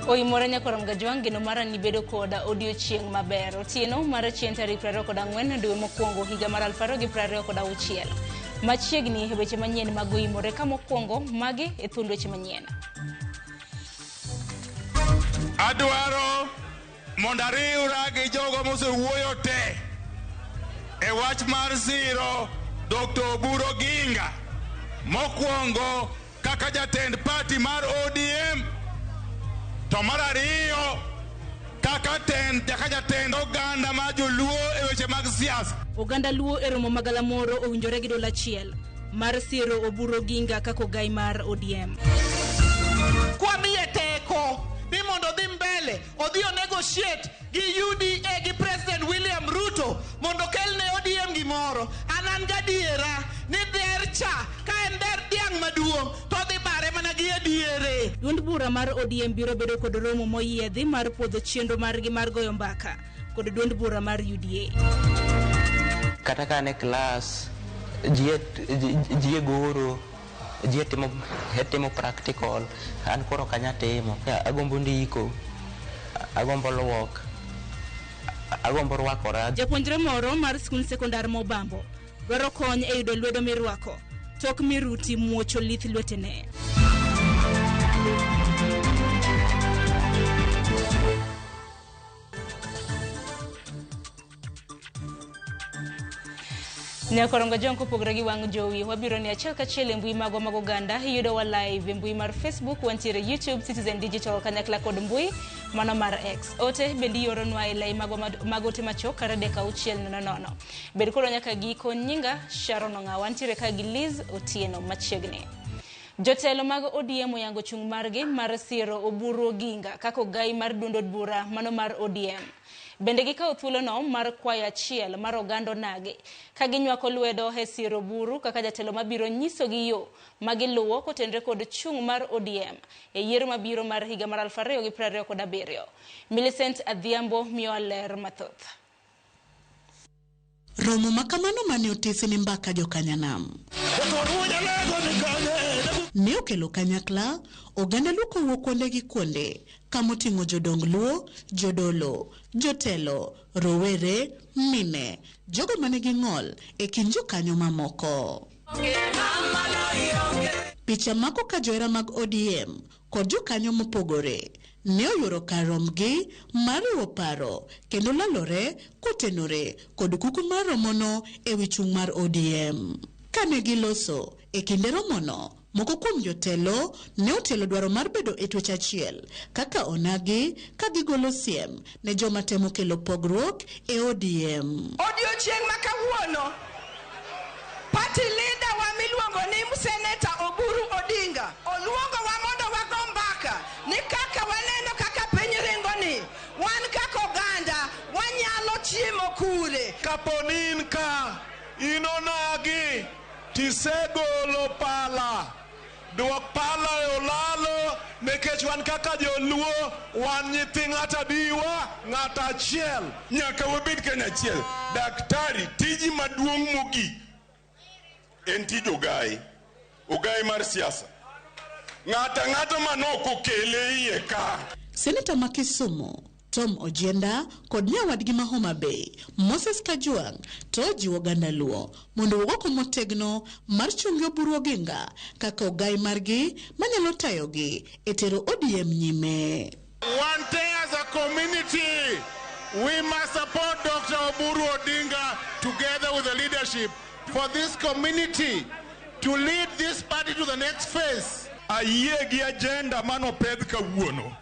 Oimore nyakwar Mgajwang' geno mara ni bedo koda odiochieng' maber. Otieno mar chieng' tarik 24 dwe mokwongo higa mar 2026. Machiegni e weche manyien mag Oimore ka mokwongo magi e thuond weche manyien. Adwaro mondo ariwra gi jogo mosewuoyo te e wach mar siro Dr. Oburu Oginga mokwongo kaka jatend party mar ODM to mar ariyo kaka tend kaka jatend oganda mar joluo e weche mag siasa. Oganda Luo e romo magalamoro owinjore gi duol achiel mar siro Oburu Oginga kaka ogai mar ODM. Kwamiye teko ni mondo odhi mbele odhi o negotiate gi UDA gi President William Ruto mondo okel ne ODM gimoro. An an gadiera ni dher cha ka en dher dhiang' maduong' to odhi bare mana gi e diere. Duond bura mar ODM biro bedo kod romo moyiedhi mar puodho chenro margi mar goyo mbaka kod duond bura mar UDA. Kata ka an e klas, ji e goro, ji e timo practical, an koro ok anya timo. Agombo ndiko, agombo luok, agombo rwakora. Japuonjre moro mar skund sekondar Mobambo dwaro kony e yudo lwedo mirwako tok miruti muocho lith lwetene. Nyakorongo Jong kopogore gi wang' jowi, wabiro ni achiel kachiel e mbui magwa mag oganda. Iyudowa live e mbui mar Facebook, wantiere YouTube, Citizen Digital kanyakla kod mbui mano mar X. Ote bende ioronwa e lai magwa mag ote machok kar 3600. Bed kodwa nyaka giko. Nyinga Sharon Ong'awa, wantiere ka gi Liz Otieno machiegni. Jotelo mag ODM oyango chung' margi mar siro Oburu Oginga kaka ogai mar duond od bura mano mar ODM. Bende gikawo thuolono mar kwayo achiel mar oganda onagi ka ginywako lwedo e siro Oburu kaka jatelo mabiro nyisogi yo ma giluwo kotenre kod chung' mar ODM e yiero mabiro mar higa mar 2027. Millicent Adhiambo miyowa ler mathoth. Romo ma kamano mane otisi ni mbaka jokanyanam ne okelo kanyakla oganda Luo kowuok kuonde gi kuonde kamoting'o jodong Luo, jodolo, jotelo, rowere, mine, jogo manigi ng'ol e kind jokanyo mamoko. Picha mako ka johera mag ODM kod jokanyo mopogore ne oyuoro kar rombgi mar riwo paro kendo lalore kotenore kod kuku mar romono e wi chung' mar ODM. Kane giloso e kinde romono, moko kuom jotelo ne otelo dwaro mar bedo e twech achiel kaka onagi ka gigolo siem ne joma temo kelo pogruok e ODM. Odiochieng' ma kawuono, party leader wa miluongo ni Senator Oburu Odinga oluongowa mondo wago mbaka ni kaka waneno kaka piny ringo ni wan kaka oganda wanyalo chiemo kure. Kapo ni in ka, in onagi, tisegolo pala, duok pala e olalo nikech wan kaka joluo wan nyithi ng'at adiwa, ng'at achiel. Nyaka wabed kanyachiel. Daktari, tiji maduong' mogik en tij ogai, ogai mar siasa. Ng'ato ang'ata manok okele iye ka. Seneta ma Kisumu Tom Ojienda kod nyawadgi ma Homa Bay Moses Kajwang' to ojiwo oganda Luo mondo owuog oko motegno mar chung' gi Oburu Oginga kaka ogai margi manyalo tayogi e tero ODM nyime. One day as a community, we must support Dr. Oburu Odinga together with the leadership for this community to lead this party to the next phase. Ayie gi agenda manopedh kawuono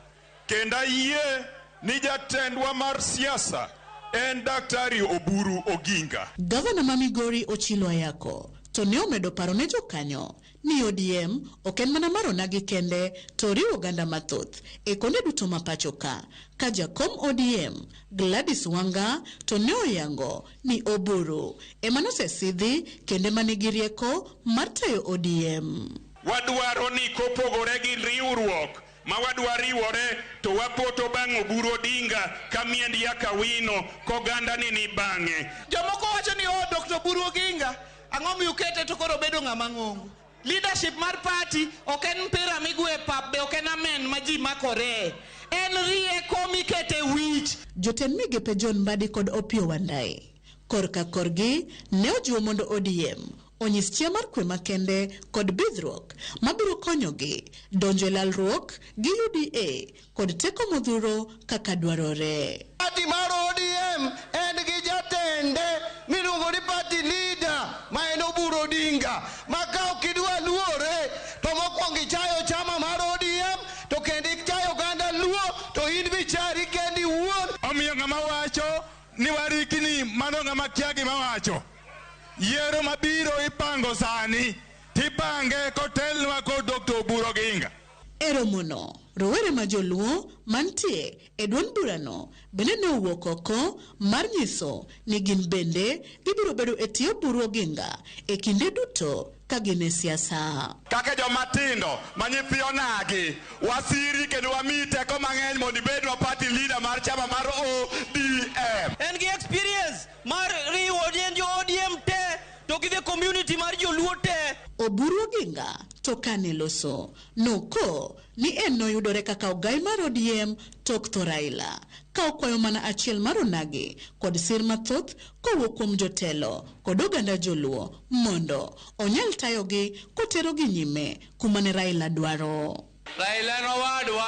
kendo ayie ni jatendwa mar siasa en Daktari Oburu Oginga. Gavana ma Migori Ochilo Ayako to ne omedo paro ne jokanyo ni ODM ok en mana mar onagi kende to oriwo oganda mathoth e konde duto ma pacho ka, ka jakom ODM Gladys Wanga to ne oyango ni Oburu ema nosesidhi kendo ema nigi rieko mar tayo ODM. Wadwaro ni kopogore gi riwruok ma wadwa riwore to wapoto bang' Oburu Odinga ka miend Yakawino koganda ni ni bang'e. Jomoko wacho ni oh, Dr. Oburu Oginga ang'o miyo ukete to koro obedo ng'ama ng'ongo. Leadership mar party ok en mpira migwe e pap, be ok en amen ma ji makore. En rieko mikete wich. Jotend migepe John Mbadi kod Opiyo Wandayi korka korgi ne ojiwo mondo ODM onyis chia mar kwe makende kod bidhruok mabiro konyogi donjo e lalruok gi UDA kod teko modhuro kaka dwarore. Party mar ODM en gi jatende miluongo ni party leader ma en Oburu Odinga, ma ka ok idwa luore to mokwongo ichayo chama mar ODM, to kendo ichayo oganda Luo, to in bichari kendi iwuon. Omiyo ng'ama wacho ni warikni, mano ng'ama kia gima wacho. Yiero mabiro ipango sani, tipange kotelnwa kod Dr. Oburu Oginga. E romono, rowere ma joluo mantie e duond burano bende ne owuok oko mar nyiso ni gin bende gibiro bedo e tie Oburu Oginga e kinde duto ka gin e siasa. Kaka joma tindo ma nyithi onagi, wasiri kendo wamiyi teko mang'eny mondo ibedwa party leader mar chama mar ODM. En gi experience mar riwo jo ODM te to gi the community mar joluo te. Oburu Oginga to kane loso noko ni en noyudore kaka ogai mar ODM tok tho Raila, ka okwayo mana achiel mar onagi kod sir mathoth kowuok kuom jotelo kod oganda joluo mondo onyal tayogi koterogi nyime kuma ne Raila dwaro. Raila en owadwa,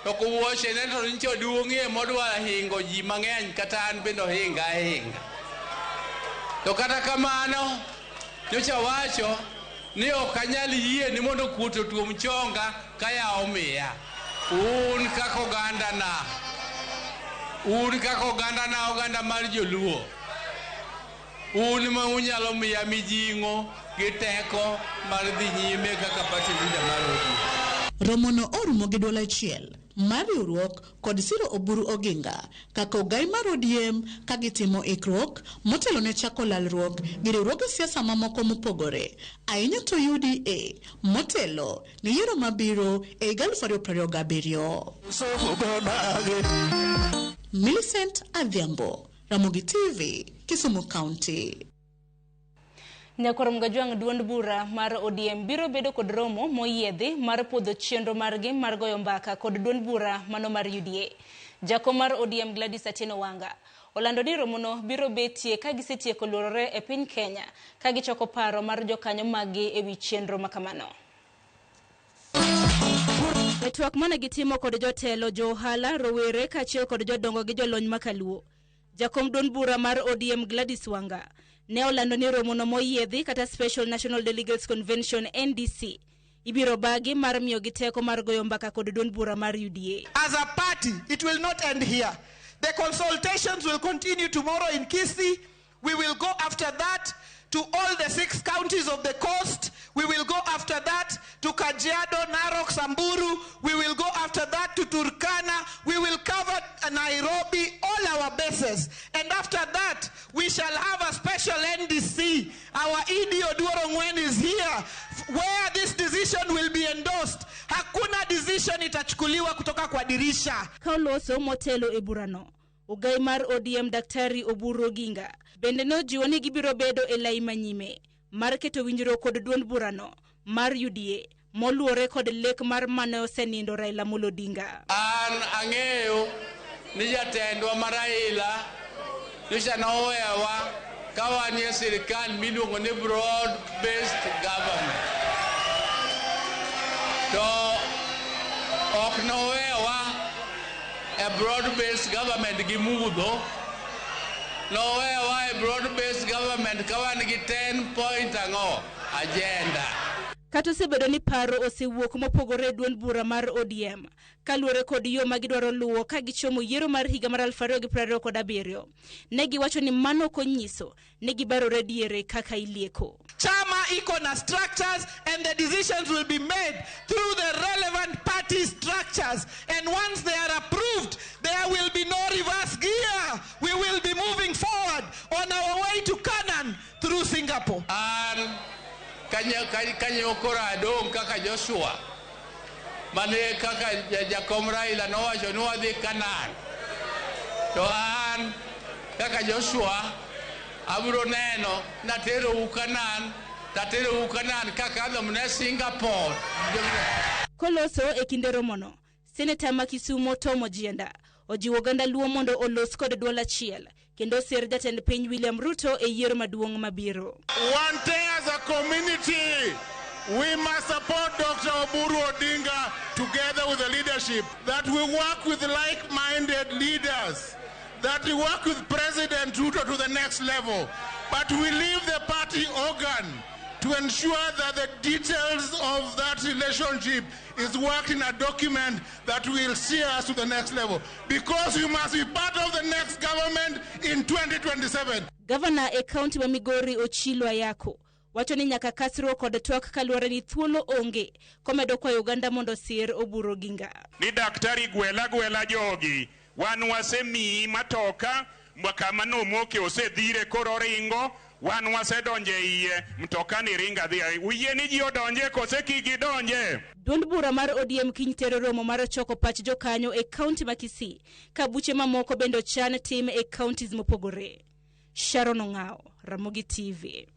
to kuwuochene to nyicha duong'ie modwa hingo ji mang'eny, kata an bende ohinga ahinga. To kata kamano, nyocha wacho ni ok anyal yie ni mondo kuot otuom chonga ka yawo miya. Un kaka ogandana, un kaka ogandana, oganda mar joluo, un ma unyalo miya mijing'o gi teko mar dhi nyime kaka party leader mar ODM. Romono orumo gi duol achiel mar riwruok kod siro Oburu Oginga kaka ogai mar ODM ka gitimo ikruok motelo ne chako lalruok gi riwruoge siasa mamoko mopogore, ahinya to UDA motelo ne yiero mabiro e higa 2027. Millicent Adhiambo, Ramogi TV, Kisumu County. Nyakwar Mgajwang', duond bura mar ODM biro bedo kod romo moyiedhi mar puodho chenro margi mar goyo mbaka kod duond bura mano mar UDA. Jakom mar ODM Gladys Atieno Wanga olando ni romono biro betie ka gisetieko luorore e piny Kenya ka gichoko paro mar jokanyo maggi ewi chenro makamano. E twak mane gitimo kod jotelo, jo ohala, rowere kaachiel kod jodongo gi jolony makaluo, jakom duond bura mar ODM Gladys Wanga ne olando ni romono moyiedhi kata Special National Delegates Convention NDC ibiro bagi mar miyogi teko mar goyo mbaka kod duond bura mar UDA. As a party, it will not end here. The consultations will continue tomorrow in Kisii. We will go after that to all the 6 counties of the coast. We will go after that to Kajiado, Narok, Samburu. We will go after that to Turkana. We will cover Nairobi, all our bases. And after that, we shall have a special NDC. Our ED Oduor Ong'wen is here, where this decision will be endorsed. Hakuna decision itachukuliwa kutoka kwa dirisha. Ka oloso motelo e burano, ogai mar ODM Daktari Oburu Oginga bende nojiwo ni gibiro bedo e lai manyime mar keto winjruok kod duond burano mar UDA moluwore kod lek mar mane osenindo Raila Amolo Odinga. An ang'eyo ni jatendwa ma Raila nyocha nowewa ka wan e sirikal miluongo ni broad based government. To ok nowewa e broad based government gi mudho, nowewa e broad based government ka wan gi 10 point ang'o agenda. Kata osebedo ni paro osewuok mopogore e duond bura mar ODM kaluwore kod yo ma gidwaro luwo ka gichomo yiero mar higa mar 2027, ne giwacho ni mano ok onyiso ni gibarore diere kaka ilieko. Chama iko na structures and the decisions will be made through the relevant party structures. And once they are approved, there will be no reverse gear. We will be moving forward on our way to Canaan through Singapore. An kanyo koro adong' kaka Joshua mane kaka jakom Raila nowacho ni wadhi Canaan, to an kaka Joshua abiro neno naterou Canaan Taterou Kanan kakadho mne Singapore. Koloso e kinde romono, Seneta ma Kisumo Tom Ojienda ojiwo oganda Luo mondo olos kod duol achiel kendo sir jatend piny William Ruto e yiero maduong' mabiro. One thing as a community, we must support Dr. Oburu Odinga together with the leadership, that we work with like-minded leaders, that we work with President Ruto to the next level, but we leave the party organ to ensure that the details of that relationship is worked in a document that will see us to the next level. Because we must be part of the next government in 2027. Gavana e kaunti ma Migori Ochilo Ayako wacho ni nyaka kasruok kod twak kaluwore ni thuolo onge komedo kwayo oganda mondo sir Oburu Oginga. Ni daktari gwela gwela jogi, wan wasemiyi matoka kama nomoke osedhire koro ringo, wan wasedonje iye, mtoka ni ringa dhi. Uyie ni ji odonje kose kik gidonje? Duond bura mar ODM kiny tero romo mar choko pach jokanyo e kaunti ma Kisii, ka buche mamoko bende ochan tim e counties mopogore. Sharon Ong'ao, Ramogi TV.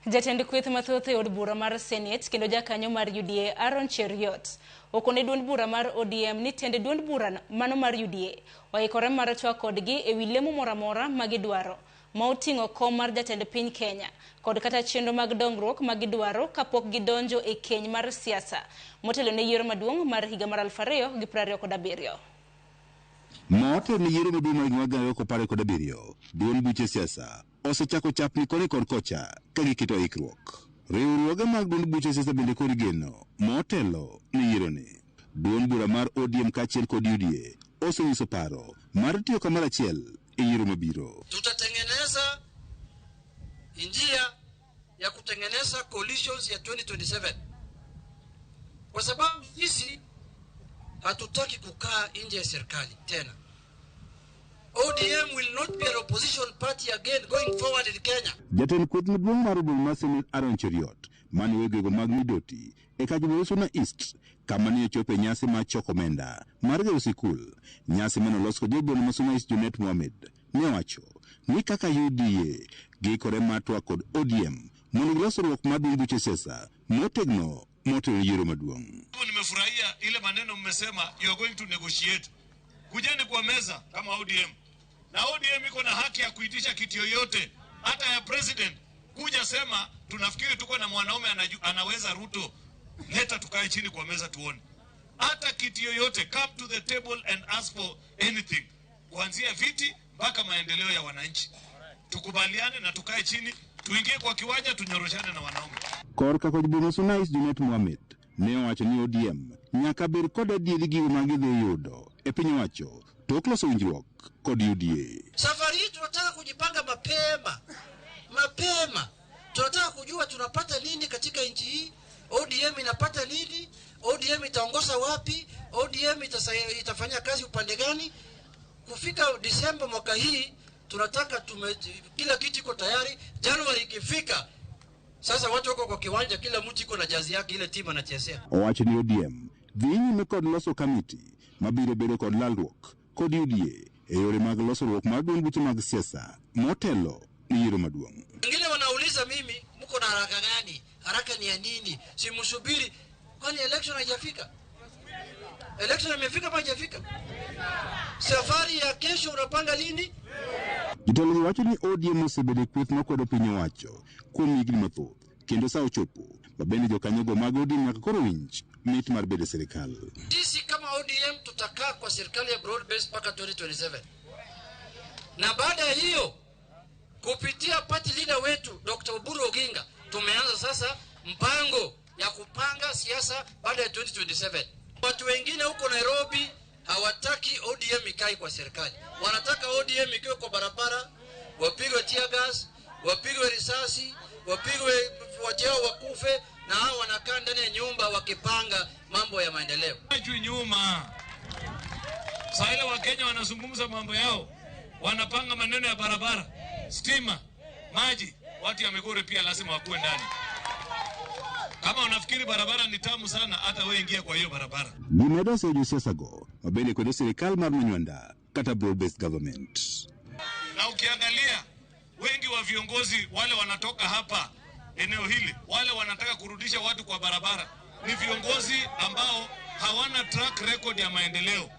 Jatend kweth mathoth e od bura mar Senate kendo jakanyo mar UDA Aaron Cheruiyot okone duond bura mar ODM ni tend duond bura mano mar UDA oikore mar twak kodgi ewi lemo moro amora ma gidwaro ma oting'o kom mar jatend piny Kenya kod kata chenro mag dongruok ma gidwaro kapok gidonjo e keny mar siasa motelo ne yiero maduong' mar higa mar 2027. Motelo ne yiero maduong' mar higa mar 2027, duond buche siasa osechako chapni koni kod kocha ka giketo ikruok. Riwruoge mag duond buche siasa bende kod geno motelo ne yieroni. Duond bura mar ODM kaachiel kod UDA osenyiso paro mar tiyo kamoro achiel e yiero mabiro. Tutatengeneza njia ya kutengeneza coalitions ya 2027 kwa sababu sisi hatutaki kukaa nje ya serikali tena. ODM will not be an opposition party again going forward in Kenya. Jatend kweth maduong' mar obul mar Senate Aaron Cheruiyot mane wegego mag Midoti e Kajulu Suna East kama ne ochopo e nyasi mar choko omenda mar gero sikul. Nyasi mane olos kod jagweng' ma Suna East Junet Mohamed ne owacho ni kaka UDA giikore mar twak kod ODM mondo gilos riwruok mar duond buche siasa motegno motelo ne yiero maduong'. Nimefurahia ile maneno mmesema you are going to negotiate. Kujeni kwa meza kama ODM. Na ODM iko na haki ya kuitisha kiti yoyote hata ya president. Kuja sema tunafikiri tuko na mwanaume anaweza Ruto. Leta tukae chini kwa meza tuone. Hata kiti yoyote, come to the table and ask for anything. Kuanzia viti mpaka maendeleo ya wananchi. Tukubaliane na tukae chini, tuingie kwa kiwanja tunyoroshane na wanaume. Korka kod Bwana Suna East Junet Mohamed ne owacho ni ODM nyaka bed kod adieri gigo ma gidhi yudo e piny owacho tok loso winjruok kod UDA. Safari hii tunataka kujipanga mapema. Mapema. Tunataka kujua tunapata nini katika nchi hii, ODM inapata nini, ODM itaongoza wapi, ODM itafanya kazi upande gani. Kufika Disemba mwaka hii tunataka kila kitu iko tayari. Januari ikifika sasa watu wako kwa kiwanja, kila mtu iko na jazi yake, ile timu anachezea. Owacho ni ODM dhi nyime kod loso kamiti mabiro bedo kod lalruok kod UDA e yore mag loso riwruok mar duond buche mag siasa motelo ne yiero maduong'. Wengine wanauliza mimi, mko na haraka gani? Haraka ni ya nini? Si msubiri, kwani election haijafika? Election imefika ama haijafika? Safari ya kesho unapanga lini? Jotelo wacho ni ODM osebedo e kweth makwedo piny owacho kuom higni mathoth kendo sa ochopo ma bende jokanyogo mag ODM nyaka koro winj mit mar bedo e sirikal. Sisi kama ODM tutakaa kwa serikali ya broad base mpaka 2027. Na baada ya hiyo kupitia party leader wetu Dr. Oburu Oginga tumeanza sasa mpango ya kupanga siasa baada ya 2027. Watu wengine huko Nairobi hawataki ODM ikae kwa serikali. Wanataka ODM ikiwe kwa barabara, wapigwe tear gas, wapigwe risasi, wapigwe watu wakufe, na hao wanakaa ndani ya nyumba wakipanga mambo ya maendeleo. Juu nyuma. Saa ile Wakenya wanazungumza mambo yao, wanapanga maneno ya barabara, stima, maji, watu ya Migori pia lazima wakuwe ndani. Kama unafikiri barabara ni tamu sana, hata wewe ingia kwa hiyo barabara. Gimedo seyo josiasa go mabende kwedo sirikal mar Manywanda kata broad based government. Na ukiangalia wengi wa viongozi wale wanatoka hapa eneo hili, wale wanataka kurudisha watu kwa barabara ni viongozi ambao hawana track record ya maendeleo.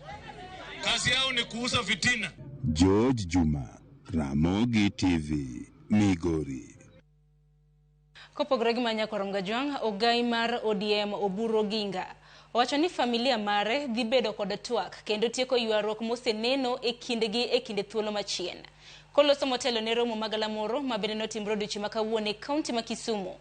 Kazi yao ni kuuza fitina. George Juma, Ramogi TV, Migori. Kopogore gi Manyakwarom Gajwang', ogai mar ODM Oburu Oginga owacho ni familia mare dhi bedo kod twak kendo tieko ywaruok moseneno e kindgi e kinde thuolo machien. Koloso motelo ne romo magalamoro ma bende notimre odiochieng' ma kawuono e kaunti ma Kisumu.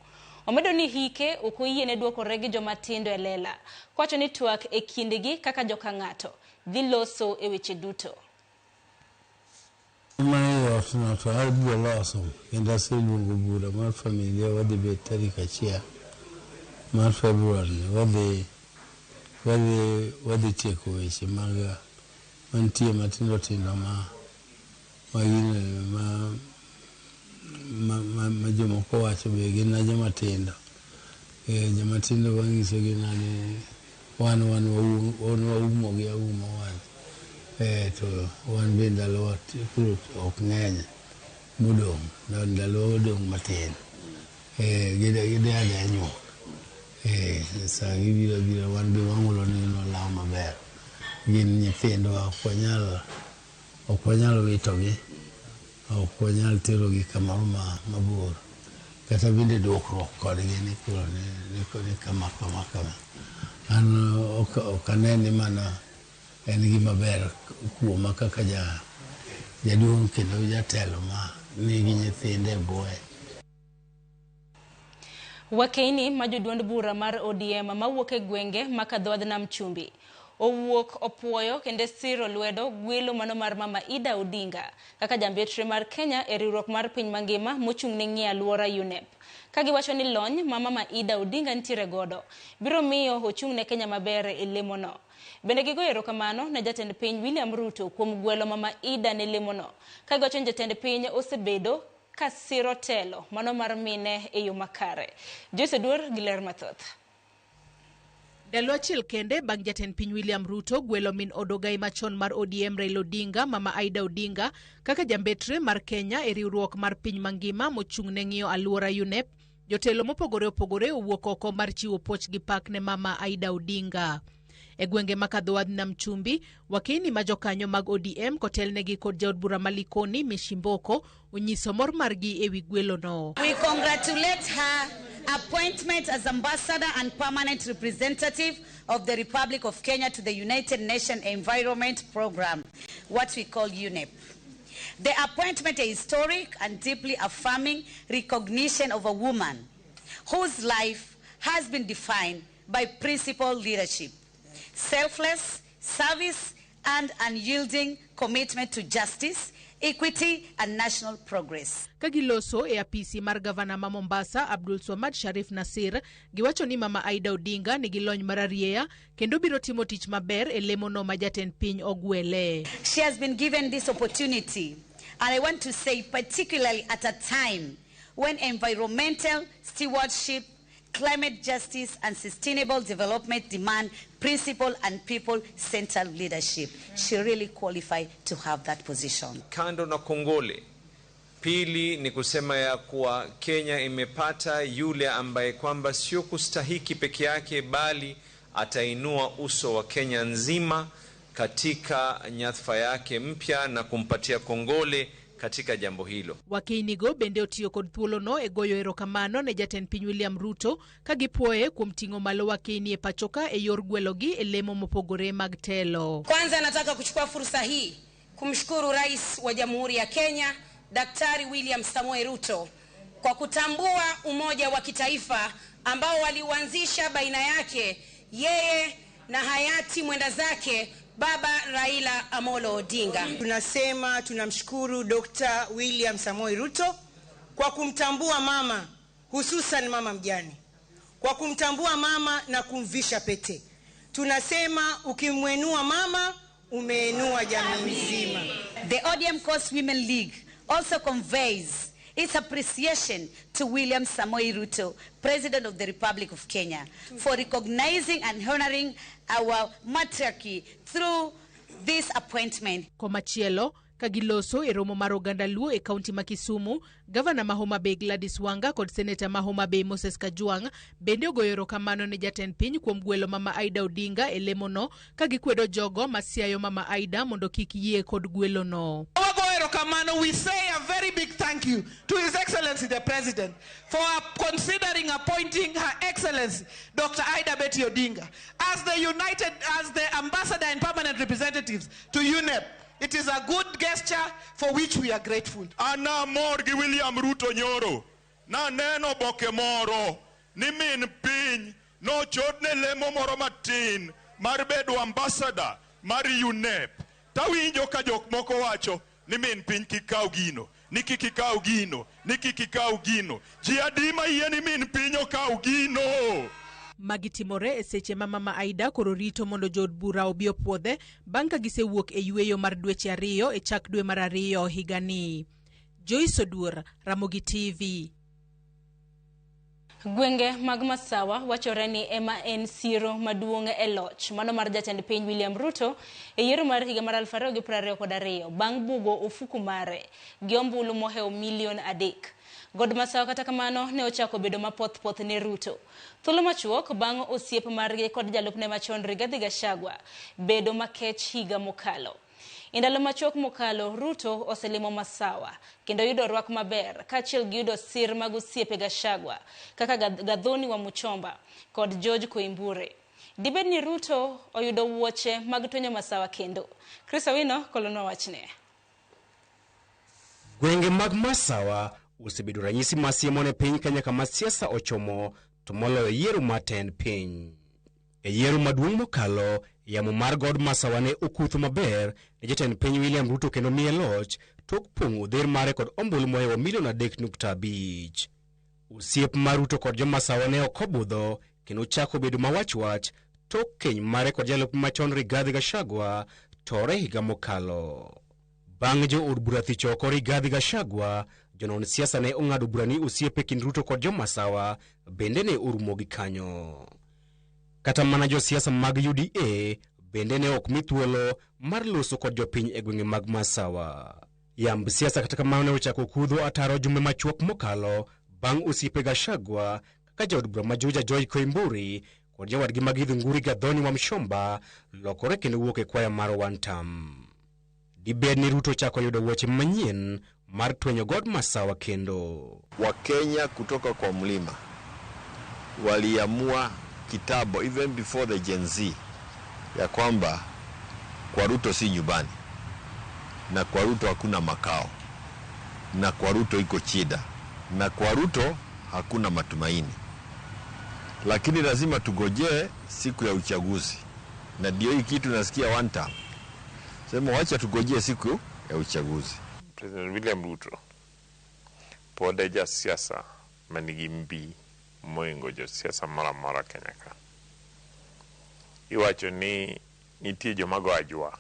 Omedo ni hike ok oyiene dwokore gi joma tindo e lela. Kowacho ni twak e kindgi kaka joka ng'ato dhi loso e weche duto. Mae ot no to abiro loso kendo aseluongo bura mar familia wadhi bet tarik 1 mar February wadhi tieko weche mag mantie matindo tindo ma jomoko wacho be gin na joma tindo. Joma tindo wanyisogi ni wan waumogi auma wan. To wan be ndalowa koro ok ng'eny modong', ndalowa odong' matin. Gide adeya nyuok. Sa gibiro abira wan be wang'ulo ni nolaw maber. Gin nyithindwa ok wanyal witogi, ok wanyal terogi kamoro mabor. Kata bende dwokruok kodgi ni koro ni kama kama kama. An ok ane ni mana en gima ber kuoma kaka jaduong' kendo jatelo ma nigi nyithinde e bwoye. Wakeini ma joduond bura mar ODM mawuok e gwenge ma kadhodh Nam Chumbi owuok opuoyo kendo siro lwedo gwelo mano mar Mama Ida Odinga kaka jambetre mar Kenya e riwruok mar piny mangima mochung' ne ng'iyo alwora UNEP. Ka giwacho ni lony ma Mama Ida Odinga nitiere godo biro miyo ochung' ne Kenya maber e lemono. Bende gigoyo erokamano ne jatend piny William Ruto kuom gwelo Mama Ida ne lemono. Ka giwacho ni jatend piny osebedo ka siro telo mano mar mine e yo makare. Joyce Oduor gi ler mathoth. Ndalo achiel kende bang' jatend piny William Ruto gwelo min od ogai machon mar ODM Raila Odinga, Mama Aida Odinga kaka jambetre mar Kenya e riwruok mar piny mangima mochung' ne ng'iyo alwora UNEP, jotelo mopogore opogore owuok oko mar chiwo puoch gi pak ne Mama Aida Odinga. E gwenge ma Kadhowadh Nam Chumbi, wakeini ma jokanyo mag ODM kotelnegi kod jaod bura ma Likoni Mishimboko onyiso mor margi ewi gwelono. We congratulate her appointment as ambassador and permanent representative of the Republic of Kenya to the United Nations Environment Program, what we call UNEP. The appointment is historic and deeply affirming recognition of a woman whose life has been defined by principled leadership, selfless service, and unyielding commitment to justice, equity, and national progress. Ka giloso e apisi mar gavana ma Mombasa Abdul Swamad Sharif Nasir, giwacho ni Mama Aida Odinga nigi lony mararieya kendo biro timo tich maber e lemono ma jatend piny ogwele. She has been given this opportunity, and I want to say particularly at a time when environmental stewardship, climate justice, and sustainable development demand principle and people-centered leadership. She really qualified to have that position. Kando na kongole, pili ni kusema ya kuwa Kenya imepata yule ambaye kwamba sio kustahiki peke yake bali atainua uso wa Kenya nzima katika nyadhifa yake mpya na kumpatia kongole katika jambo hilo. Wakeinigo bende otiyo kod thuolono e goyo erokamano ne jatend piny William Ruto ka gipuoye kuom ting'o malo wakeini e pachoka e yor gwelogi e lemo mopogore mag telo. Kwanza nataka kuchukua fursa hii kumshukuru Rais wa Jamhuri ya Kenya Daktari William Samoei Ruto kwa kutambua umoja wa kitaifa ambao waliuanzisha baina yake yeye na hayati mwenda zake Baba Raila Amolo Odinga. Tunasema tunamshukuru Dr. William Samoei Ruto kwa kumtambua mama, hususan mama mjane, kwa kumtambua mama na kumvisha pete. Tunasema ukimwenua mama umeenua jamii nzima. The ODM Coast Women League also conveys its appreciation to William Samoei Ruto, President of the Republic of Kenya, for recognizing and honoring our matriarchy through this appointment. Komachielo, Ka giloso e romo mar oganda Luo e kaunti ma Kisumu, gavana ma Homa Bay Gladys Wanga kod seneta ma Homa Bay Moses Kajwang' bende ogoyo erokamano ne jatend piny kuom gwelo Mama Aida Odinga e lemono ka gikwedo jogo ma siayo Mama Aida mondo kik yie kod gwelono. Wago erokamano, we say a very big thank you to His Excellency the President for considering appointing Her Excellency Dr. Ida Betty Odinga as the ambassador and permanent representatives to UNEP. It is a good gesture for which we are grateful. Ana mor gi William Ruto nyoro naneno boke moro ni min piny nochodne lemo moro matin mar bedo ambassador mar UNEP. Tawinjo ka jok moko wacho ni min piny kik kaw gino, ni kik ikaw gino, ni kik ikaw gino. Ji adi ma yie ni min piny okaw gino? Magi timore e seche ma Mama Aida koro rito mondo jood bura obi opuodhe bang' ka gisewuok e yweyo mar dweche 2 e chak dwe mar 2 higani. Joyce Oduor, Ramogi TV. Gwenge mag Masawa wachore ni ema en siro maduong' e loch mano mar jatend piny William Ruto e yiero mar higa mar 2022 bang' bugo ofuku mare gi ombulu mohewo milion 3. God Masawa kata kamano ne ochako bedo mapoth poth ne Ruto. Thuolo machuok bang' osiep margi kod jalupne machon Rigathi Gachagua bedo makech higa mokalo. E ndalo machuok mokalo, Ruto oselimo Masawa kendo yudo rwak maber kaachiel gi yudo sir mag osiepe Gachagua kaka Gathoni wa Muchomba kod George Koimbure. Dibed ni Ruto oyudo wuoche mag twenyo Masawa kendo? Chris Owino kolonwa wachne. Gwenge mag Masawa osebedo ranyisi masiemo ne piny Kenya kama siasa ochomo to moloyo yiero mar tend piny. E yiero maduong' mokalo, yamo mar God Masawa ne okutho maber ne jatend piny William Ruto kendo miye loch tok pong'o odher mare kod ombulu mohewo milion 3.5. Osiep mar Ruto kod jo-Masawa ne ok obudho kendo chako bedo mawach-wach tok keny mare kod jalup machon Rigathi Gachagua tore higa mokalo. Bang' jo od bura thich oko Rigathi Gachagua, jonon siasa ne ong'ado bura ni osiep e kind Ruto kod jo-Masawa bende ne orumo gi kanyo. Kata mana josiasa mag UDA bende ne ok mi thuolo mar loso kod jopiny e gwenge mag Masawa. Yamb siasa kata kamano ne ochako kudho ataro jumbe machuok mokalo bang' osiepe Gachagua kaka jaod bura ma Juja Joy Koimburi kod jawadgi ma Githunguri Gathoni wa Mshomba lokore kendo wuok e kwaya mar One Term. Dibed ni Ruto ochako yudo wuoche manyien mar twenyo God Masawa kendo. Wakenya kutoka kwa mlima waliamua kitambo, even before the Gen Z, ya kwamba kwa Ruto si nyumbani, na kwa Ruto hakuna makao, na kwa Ruto iko shida, na kwa Ruto hakuna matumaini. Lakini lazima tugojee siku ya uchaguzi, na ndio hii kitu nasikia one term. Sema wacha tugojee siku ya uchaguzi. President William Ruto pod e jasiasa manigi mbi moingo josiasa moro amora Kenya ka. Iwacho ni nitie joma go ajwa,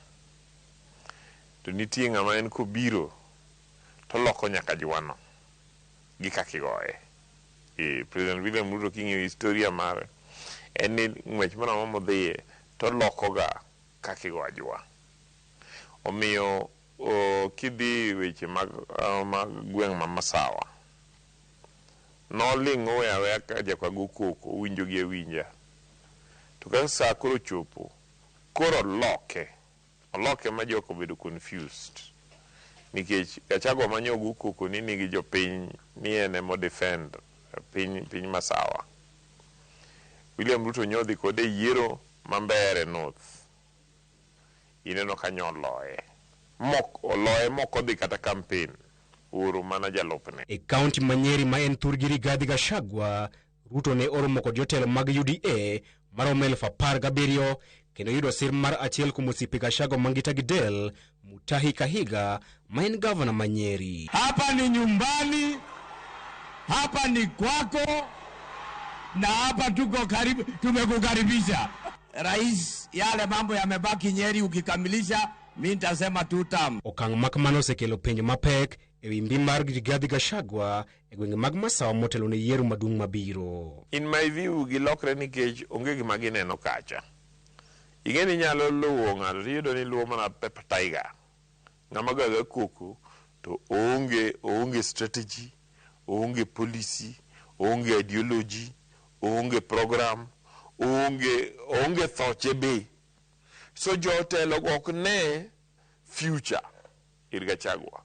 to nitie ng'ama en kobiro to loko nyaka jwano gi kaka igoye. President William Ruto king'iyo historia mare, en ni ng'wech moro amora modhiye to lokoga kaka igo ajwa. Omiyo kidhi weche mag gweng' ma Masawa, noling' oweyo aweya ka joka go koko, owinjo gi awinja. To ka saa koro ochopo, koro oloke ma jok obedo confused. Nikech Gachagua manyo go koko ni nigi jopiny ni en ema defend piny Masawa. William Ruto nyodhi kode yiero ma Mbeere North. Ineno ka nyoloye. Oloye mok odhi kata campaign. Oro mana jalupne. E kaunti ma Nyeri ma en thurgi Rigathi Gachagua, Ruto ne oromo kod jotelo mag UDA maromo 17,000 kendo yudo sir mar achiel kuom osiepe Gachagua mangita gi del, Mutahi Kahiga ma en gavana ma Nyeri. Hapa ni nyumbani, hapa ni kwako, na hapa tuko karibu, tumekukaribisha. Rais, yale mambo yamebaki Nyeri ukikamilisha, mimi nitasema two term. Okang' ma kamano osekelo penjo mapek e wi mbi mar Rigathi Gachagua e gwenge mag Masawa motelo ne yiero maduong' mabiro. In my view, gilokre nikech onge gima gineno kacha. Ing'e ni inyalo luwo ng'ato tiyudo ni iluwo mana Pepper Tiger. Ng'ama goyo koko to oonge strategy, oonge policy, oonge ideology, oonge program, oonge thoche be. So jotelo ok ne future ir Gachagua.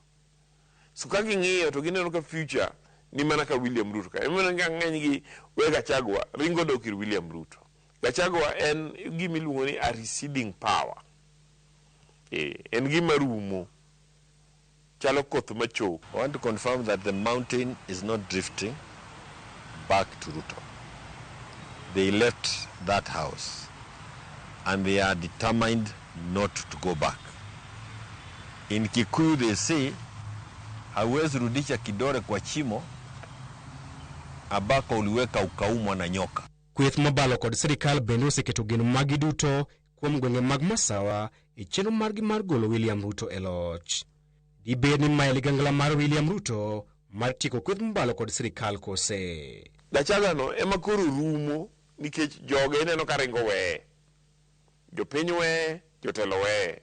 So ka ging'iyo to gineno ka future ni mana ka William Ruto ka. Emomiyo ka ng'eny gi we Gachagua ringo dok ir William Ruto. Gachagua en gima iluongo ni a receding power. En gima rumo. Chalo koth machok. I want to confirm that the mountain is not drifting back to Ruto. They left that house and they are determined not to go back. In Kikuyu they say, hauwezi rudisha kidole kwa chimo ambako uliweka ukaumwa na nyoka. Kweth mobalo kod sirikal bende oseketo geno maggi duto kuom gwenge mag Masawa e chenro margi mar golo William Ruto e loch. Dibed ni mae ligangla mar William Ruto mar tieko kweth mobalo kod sirikal kose? Gachagua no ema koro rumo nikech joge ineno ka ringo weye. Jopiny weye, jotelo weye.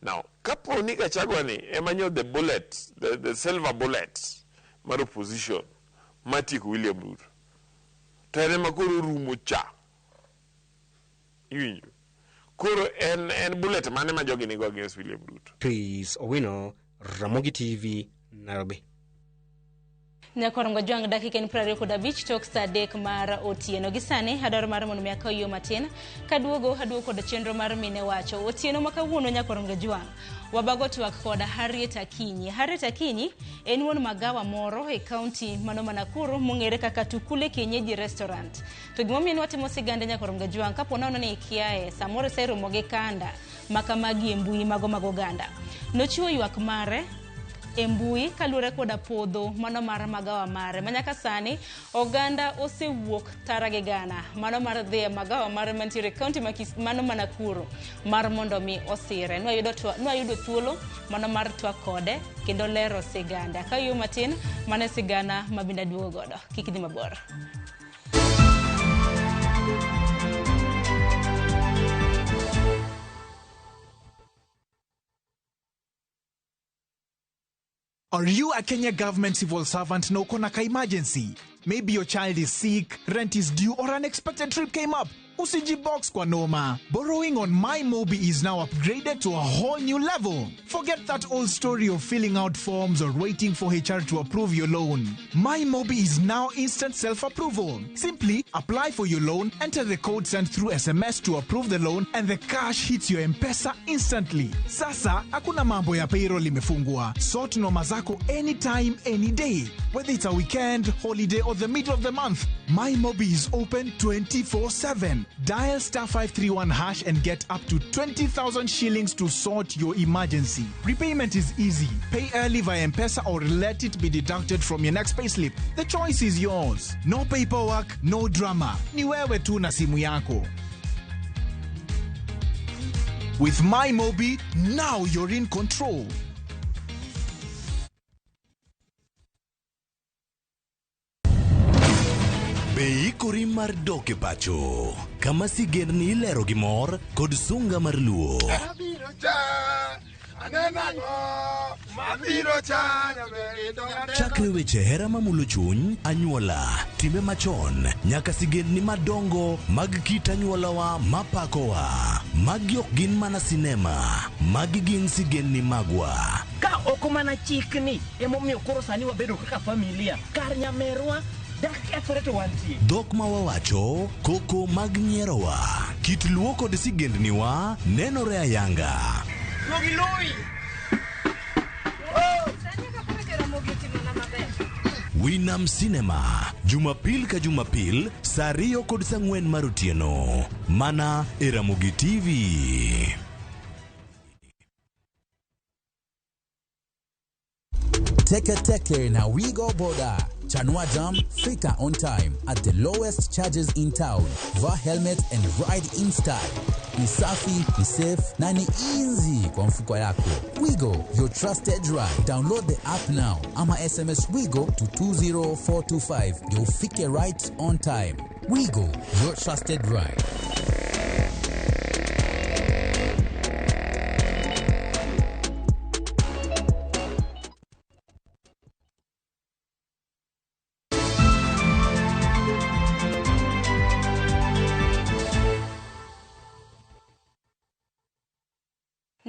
Now, kapo ni Gachagua ni ema nyo the bullet, the silver bullet mar opposition mar tieko William Ruto. To en ema koro rumo cha. Iwinjo? Koro en bullet mane ma jogi nigo against William Ruto? Chris Owino, Ramogi TV, Nairobi. Nyakorongo Jwang' dakika en 25 tok saa 3 mar otieno. Gi sani adwaro mar mondo mi akaw yo matin kaduogo aduogo kod chenro mar mine wacho. Otieno ma kawuono Nyakorongo Jwang' wabago twak kod Harriet Akinyi. Harriet Akinyi en wuon magawa moro e kaunti mano ma Nakuru mong'ere kaka Tukule Kienyeji Restaurant. To gimomiyo ne watimo sigande Nyakorongo Jwang' kapo nono ni ikiaye samoro iseromo gi kanda makamagi e mbui mago mag oganda. Nochiwo ywak mare e mbui kaluwore koda podho mano mar magawa mare manyaka sani oganda osewuok tara gi gana mano mar dhi e magawa mare mantiere e kaunti mano ma Nakuru mar mondo mi osire. Nwayudo thuolo mano mar twak kode kendo lero siganda. Ka yo matin mano e sigana mabende aduogo godo. Kik idhi mabor. Are you a Kenya government civil servant na uko na ka emergency? Maybe your child is sick, rent is due, or an unexpected trip came up. Usijibox kwa noma. Borrowing on MyMobi is now upgraded to a whole new level. Forget that old story of filling out forms or waiting for HR to approve your loan. MyMobi is now instant self-approval. Simply apply for your loan, enter the code sent through SMS to approve the loan, and the cash hits your M-Pesa instantly. Sasa, hakuna mambo ya payroll imefungwa. Sort noma zako anytime, any day. Whether it's a weekend, holiday, or the middle of the month, MyMobi is open 24/7. Dial star 531 hash and get up to 20,000 shillings to sort your emergency. Repayment is easy. Pay early via M-Pesa or let it be deducted from your next payslip. The choice is yours. No paperwork, no drama. Ni wewe tu na simu yako. With MyMobi, now you're in control. Be ikori mar dok e pacho kama sigendni ilero gi mor kod sunga mar luo. Chakre weche hera mamulo chuny, anyuola, timbe machon, nyaka sigendni madongo mag kit anyuolawa mapakowa. Magi ok gin mana sinema, magi gin sigendni magwa. Ka ok mana chikni emomiyo koro sani wabedo kaka familia, kar nyamerwa Dhok ma wawacho, koko mag nyierowa, kit luo kod sigendniwa nenore ayanga. Winam Cinema, Jumapil ka Jumapil, saa 2 kod saa 4 mar otieno. Mana e Ramogi TV. Teke Teke na Wigo Boda. Chanua Jam, fika on time at the lowest charges in town. Vaa helmet and ride in style. Ni safi, ni safe na ni easy kwa mfuko yako. Wigo, your trusted ride. Download the app now ama SMS Wigo to 20425. Ndio ufike right on time. Wigo, your trusted ride.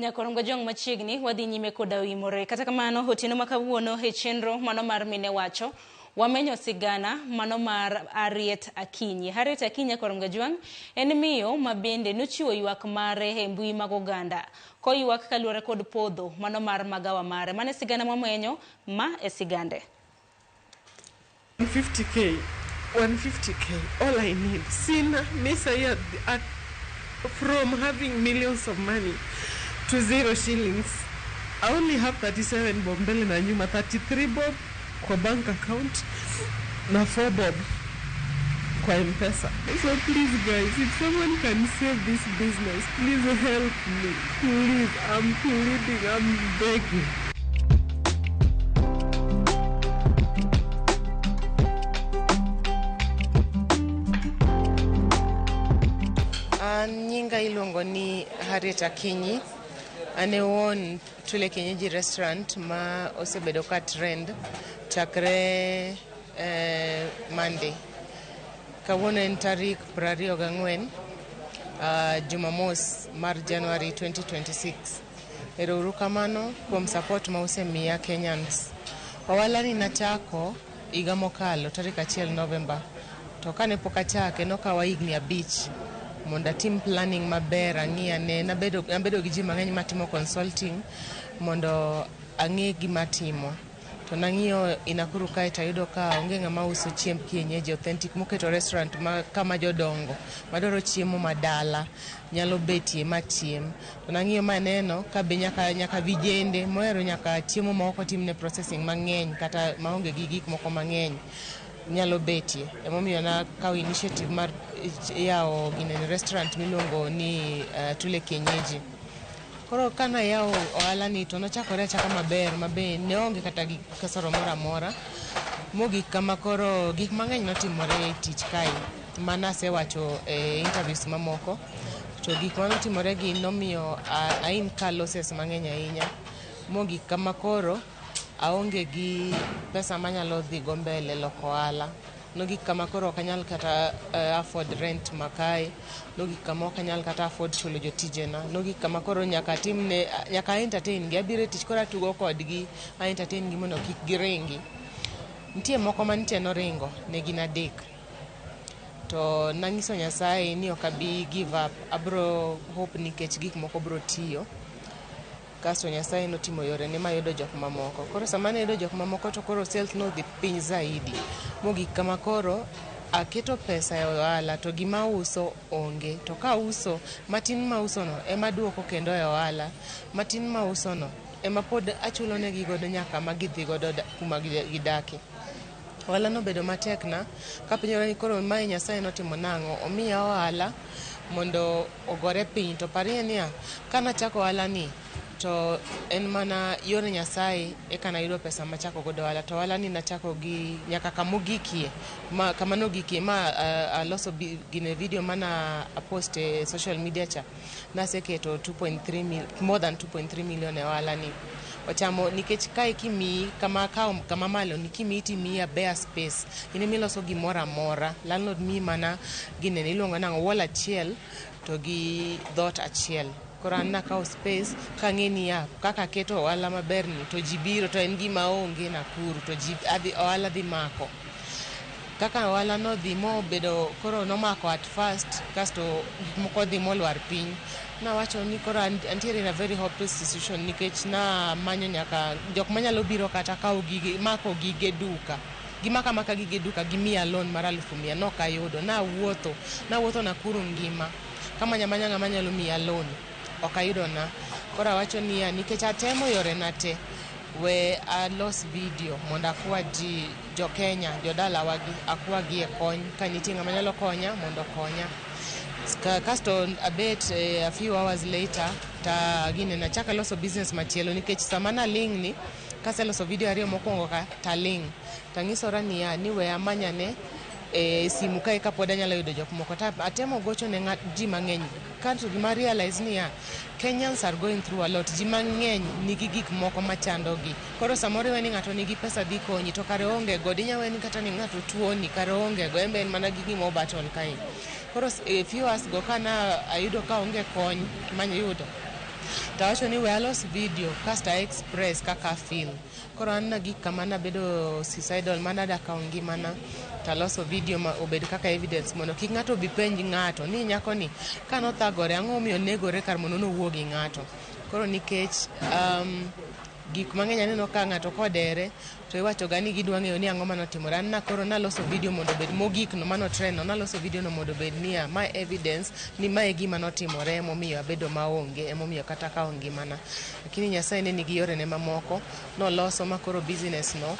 Nyakorongo jong machiegni wadhi nyime koda oimore. Kata kamano otieno ma kawuono e chenro mano mar mine wacho wamenyo sigana mano mar Harriet Akinyi. Harriet Akinyi Nyakorongo Jwang' en miyo ma bende nochiwo ywak mare e mbui mag oganda koywak kaluwore kod podho mano mar magawa mare. Mano e sigana mwamenyo ma e sigande. 150K, 150K, all I need. Sina, mi sahi at, from having millions of money to 0 shillings. I only have 37 bob mbele na nyuma, 33 bob kwa bank account na 4 bob kwa M-Pesa. So please guys, if someone can save this business, please help me. Please, I'm pleading, I'm begging. An nyinga iluongo ni Harriet Akinyi. An e wuon Tule Kienyeji restaurant ma osebedo ka trend chakre Monday. Kawuono en tarik 24 Jumamos mar January 2026. Ero uru kamano kuom support ma usemiya Kenyans. Ohala ni nachako higa mokalo tarik 1 November. To kane pok achake nokawa higni 5 mondo atim planning maber, ang'i ane, nabedo gi ji mang'eny matimo consulting mondo ang'e gima atimo. To nang'iyo i Nakuru kae tayudo ka onge ng'ama uso chiemb kienyeji authentic moketo restaurant ma kama jodongo madwaro chiemo madala nyalo betie machiem. To nang'iyo maneno ka be nyaka vijende mohero nyaka chiemo ma ok otimne processing mang'eny kata maonge gi gik moko mang'eny nyalo betie. Emomiyo nakawo initiative mar yawo ginene restaurant miluongo ni Tule Kienyeji. Koro kana yawo ohala ni to nochakore achaka maber mabe ne onge kata gi kasoro moro amora. Mogik kama koro gik mang'eny notimore e tich kae manasewacho e interviews mamoko. To gik manotimore gi nomiyo a incur losses mang'eny ahinya. Mogik kama koro aonge gi pesa manyalo dhi go mbele loko ohala. Nogik kama koro ok anyal kata afford rent ma kae. Nogik kama ok anyal kata afford chulo jotijena. Nogik kama koro nyaka atimne, nyaka entertain gi. Abiro e tich koro atugo kodgi, a entertain gi mondo kik giringi. Nitie moko mantie noringo, ne gin 3. To nang'iso Nyasaye ni ok abi give up, abro hope nikech gik moko bro tiyo. Kasto Nyasaye notimo yorene mayudo jok mamoko. Koro sama nayudo jok mamoko to koro sales nodhi piny zaidi. Mogik kama koro aketo pesa e ohala to gima auso onge. To kauso, matin mauso no ema duoko kendo e ohala. Matin mauso no ema pod achulo negi godo nyaka ma gidhi godo kuma gidake. Ohala nobedo matek na kapenjora ni koro mae Nyasaye notimo nang'o, omiya ohala mondo ogore piny. To parie niya, kanachako ohala ni to en mana yor Nyasaye eka nayudo pesa machako godo ohala. To ohala ni nachako gi nyaka kamogikie, kama nogikie ma aloso gine video mana apost e social media cha. Naseketo 2.3 mil, more than 2.3 million e ohala ni. Ochamo nikech kae kimiyi kama akawo kama malo ni kimiyi timiyi a bare space. In emiloso gimoro amora. Landlord miyi mana ginene iluongo nang'o wall achiel to gi dhoot achiel. Koro an nakawo space kang'e niya kaka aketo ohala maber ni to ji biro to en gima onge Nakuru to ji adhi ohala dhi mako. Kaka ohala nodhi mobedo koro nomako at first kasto gik moko dhi molwar piny. Nawacho ni koro antiere in a very hopeless situation nikech namanyo nyaka jok manyalo biro kata kawo gige mako gige duka. Gimako amaka gige duka gimiya loan mar 100,000 nok ayudo. Nawuotho Nakuru ngima kamanyo amanya ng'ama nyalo miya loan. Ok ayudo na. Koro awacho niya nikech atemo yorena te, we alos video mondo akwa ji jo Kenya, jodalawa gi akwa gi e kony. Ka nitie ng'ama nyalo konya mondo okonya. Kasto abet a few hours later ta gine nachako aloso business machielo nikech sama naling' ni kaseloso video 2 mokwongo ka taling'. Tang'isora niya ni we amanyane e simu kae kapod anyalo yudo jok moko. Ta atemo gocho ne ji mang'eny. Kato gima realize niya, Kenyans are going through a lot. Ji mang'eny nigi gik moko machando gi. Koro samoro iwe ni ng'ato nigi pesa dhi konyi to kare oonge godo. Inya we ni kata ni ng'ato tuoni kare oonge go. En be en mana gi gima obattle kae. Koro a few hours go kana ayudo ka onge kony manyudo. To awacho ni we alos video kasto a express kaka a feel. Koro an nagik kama nabedo suicidal manada kawo ngimana to aloso video ma obed kaka evidence mondo kik ng'ato obi penj ng'ato ni nyako ni kanothagore ang'o momiyo onegore kar mondo nowuo gi ng'ato. Koro nikech gik mang'eny aneno ka ng'ato kodere to iwacho ga ni gidwa ng'eyo ni ang'o manotimore. An nakoro naloso video mondo obed mogik no mano trend no naloso video no mondo obed niya ma evidence ni mae e gima notimore emomiyo abedo maonge emomiyo kata akawo ngimana. Lakini Nyasaye ne nigi yorene mamoko noloso makoro business no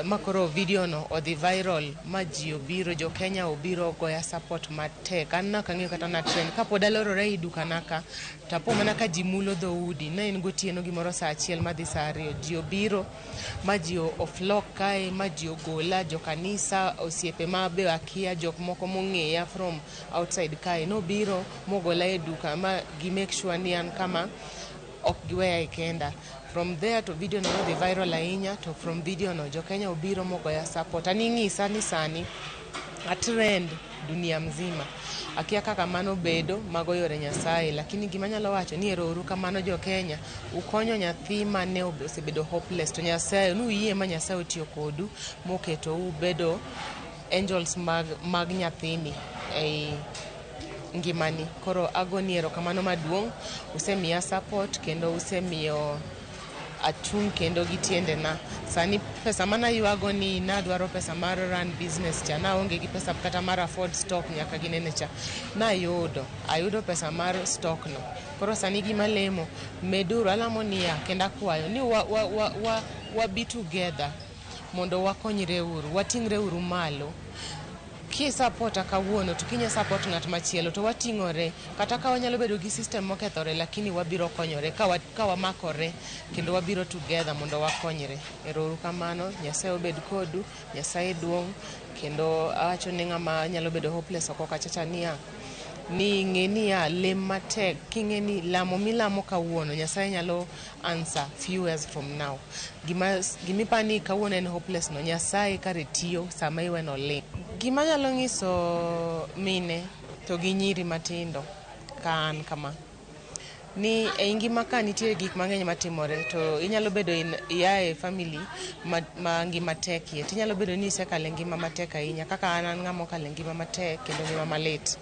makoro video no odhi viral ma ji obiro jo Kenya obiro ogoya support matek. An nok ang'eyo kata na trend kapod alorora ei dukana ka tapo mana ka ji mulo dhoudi ne en gotieno gimoro saa achiel madhi saa ariyo ji obiro ma ji oflock kae ma ji ogola jo kanisa osiepe ma be akia jok moko mong'eya from outside kae nobiro mogola e duka ma gi make sure ni an kama ok giweya e kenda. From there to video no nodhi viral ahinya to from video no jo Kenya obiro mogoya support. An ing'isa ni sani a trend dunia mzima. Akia kaka mano bedo mago yore Nyasaye lakini gima anyalo wacho ni ero uru kamano jo Kenya ukonyo nyathi mane osebedo hopeless to Nyasaye nuyie ma Nyasaye otiyo kodu moketo ubedo angels mag nyathini ei ngimani. Koro agoni erokamano maduong', usemiya support kendo usemiyo achung' kendo gi tiendena. Sani pesa manaywago ni nadwaro pesa mar run business cha, naonge gi pesa kata mar afford stock nyaka ginene cha. Nayudo, ayudo pesa mar stock no. Koro sani gima lemo, meduru, alamo niya, kendo akwayo ni wa be together mondo wakonyre uru, wating're uru malo. Ki support kawuono to kinya support ng'at machielo to wating'ore kata ka wanyalo bedo gi system mokethore lakini wabiro konyore ka wamakore kendo wabiro together mondo wakonyre. Ero uru kamano, Nyasaye obed kodu, Nyasaye duong' kendo awacho ni ng'ama nyalo bedo hopeless oko kachacha niya ni ng'e niya lem matek king'e ni lamo milamo kawuono Nyasaye nyalo answer few years from now. Gimipa ni kawuono en hopeless no Nyasaye kare tiyo sama iweno ling. Gima anyalo nyiso mine to gi nyiri matindo ka an kama ni ei ngima ka nitie gik mang'eny matimore to inyalo bedo ia e family ma ngima tekie tinyalo bedo ni isekalo e ngima matek ahinya kaka an ng'ama okalo e ngima matek kendo ngima malit.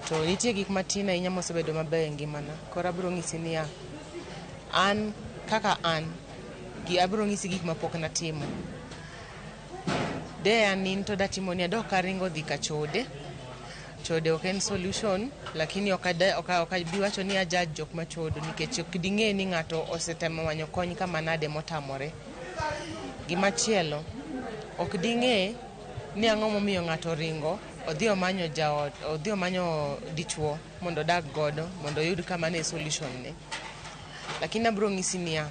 To nitie gik matin ahinya mosebedo mabeyo e ngimana. Koro abiro ng'isi niya, an kaka an, abiro ng'isi gik mapok natimo. De an in to datimo ni adok aringo dhi ka chode. Chode ok en solution, lakini ok abi wacho ni ajudge jok machodo nikech ok ding'e ni ng'ato osetemo manyo kony kama nade motamore. Gimachielo, ok ding'e ni ang'o momiyo ng'ato oringo odhi omanyo jaot, odhi omanyo dichuo mondo odag godo mondo oyud kama ne solution ne. Lakini abiro ng'isi niya,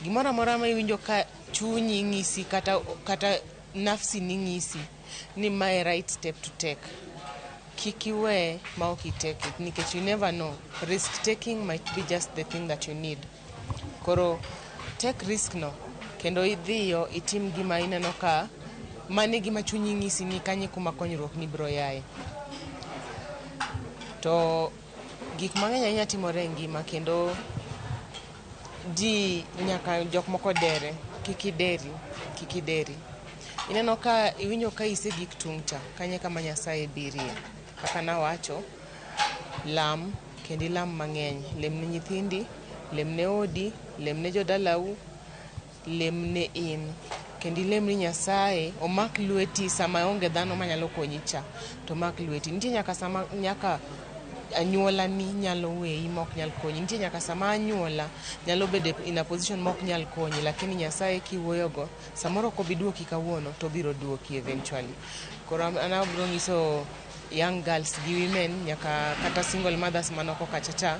gimoro amora ma iwinjo ka chunyi ng'isi kata nafsi ni ng'isi ni mae right step to take. Kik iwe ma ok i take it nikech you never know. Risk taking might be just the thing that you need. Koro take risk no kendo idhiyo itim gima ineno ka mane gima chunyi ng'isi ni kanye kuma konyruok ni biro yae. To gik mang'eny ahinya timore e ngima kendo ji nyaka jok moko dere, kik ideri, kik ideri. Ineno ka iwinjo ka isegik tung' cha, kanye kama Nyasaye birie. Kaka nawacho, lam kendo ilam mang'eny. Lem ne nyithindi, lem ne odi, lem ne jodalau, lem ne in. Kendo ilem ni Nyasaye omak lweti sama onge dhano manyalo konyi cha, to omak lweti. Nitie nyaka sama nyaka anyuola ni nyalo weyi ma ok nyal konyi. Nitie nyaka sama anyuola nyalo bedo in a position ma ok nyal konyi, lakini Nyasaye kiwuoyogo, samoro ok obi duoki kawuono, to obiro duoki eventually. Koro an abiro nyiso young girls gi women nyaka kata single mothers man oko kacha cha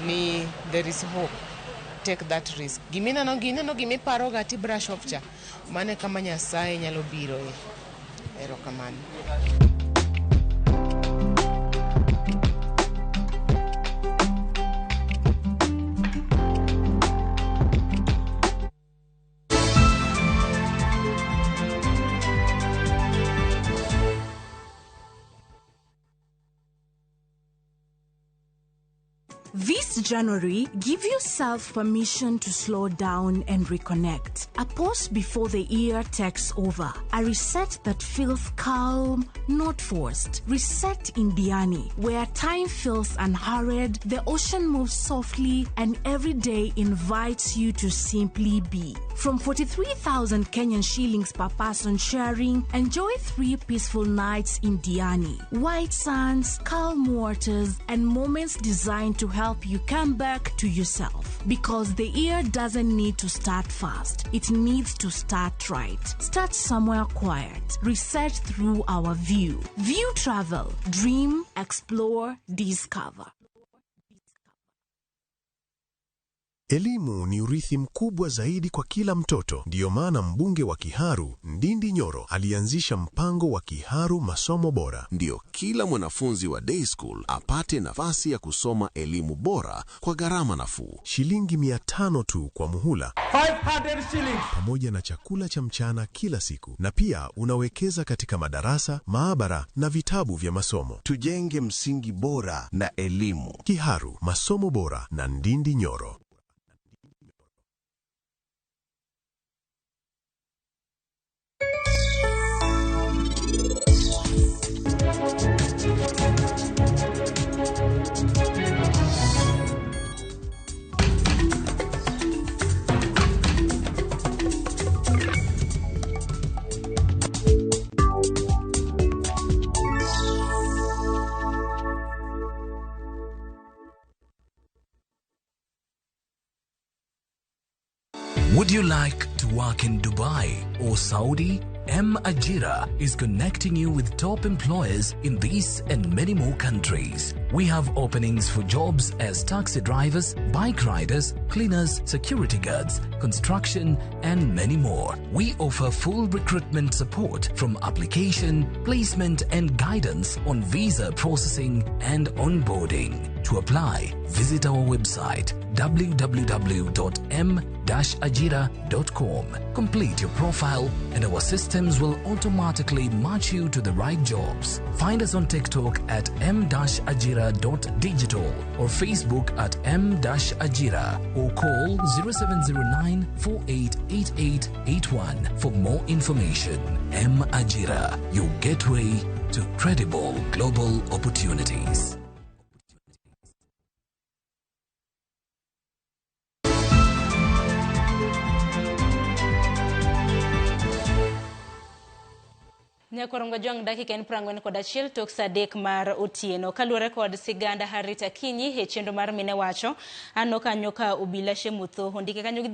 ni there is hope. Take that risk. Gimineno ineno gimiparoga ti brush off cha, mano e kama Nyasaye nyalo biroe. Erokamano. This January, give yourself permission to slow down and reconnect. A pause before the year takes over. A reset that feels calm, not forced. Reset in Diani, where time feels unhurried, the ocean moves softly, and every day invites you to simply be. From 43,000 Kenyan shillings per person sharing, enjoy 3 peaceful nights in Diani. White sands, calm waters, and moments designed to help you come back to yourself. Because the year doesn't need to start fast, it needs to start right. Start somewhere quiet. Research through our view. View Travel. Dream, explore, discover. Elimu ni urithi mkubwa zaidi kwa kila mtoto. Ndiyo maana mbunge wa Kiharu, Ndindi Nyoro, alianzisha mpango wa Kiharu Masomo Bora. Ndiyo kila mwanafunzi wa day school apate nafasi ya kusoma elimu bora kwa gharama nafuu. Shilingi 500 tu kwa muhula. 500 shillings. Pamoja na chakula cha mchana kila siku. Na pia unawekeza katika madarasa, maabara na vitabu vya masomo. Tujenge msingi bora na elimu. Kiharu Masomo Bora na Ndindi Nyoro. Would you like to work in Dubai or Saudi? M Ajira is connecting you with top employers in these and many more countries. We have openings for jobs as taxi drivers, bike riders, cleaners, security guards, construction, and many more. We offer full recruitment support from application, placement, and guidance on visa processing and onboarding. To apply, visit our website www.m-ajira.com. Complete your profile and our systems will automatically match you to the right jobs. Find us on TikTok at m-ajira.digital or Facebook at m-ajira or call 0709 488881 for more information. M Ajira, your gateway to credible global opportunities. Nyakorongo Jwang' dakika en 41 tok saa 3 mar otieno. Kaluwore kod siganda Harriet Akinyi e chenro mar Mine Wacho, aneno kanyo ka Obila Shemutho ondike kanyo gi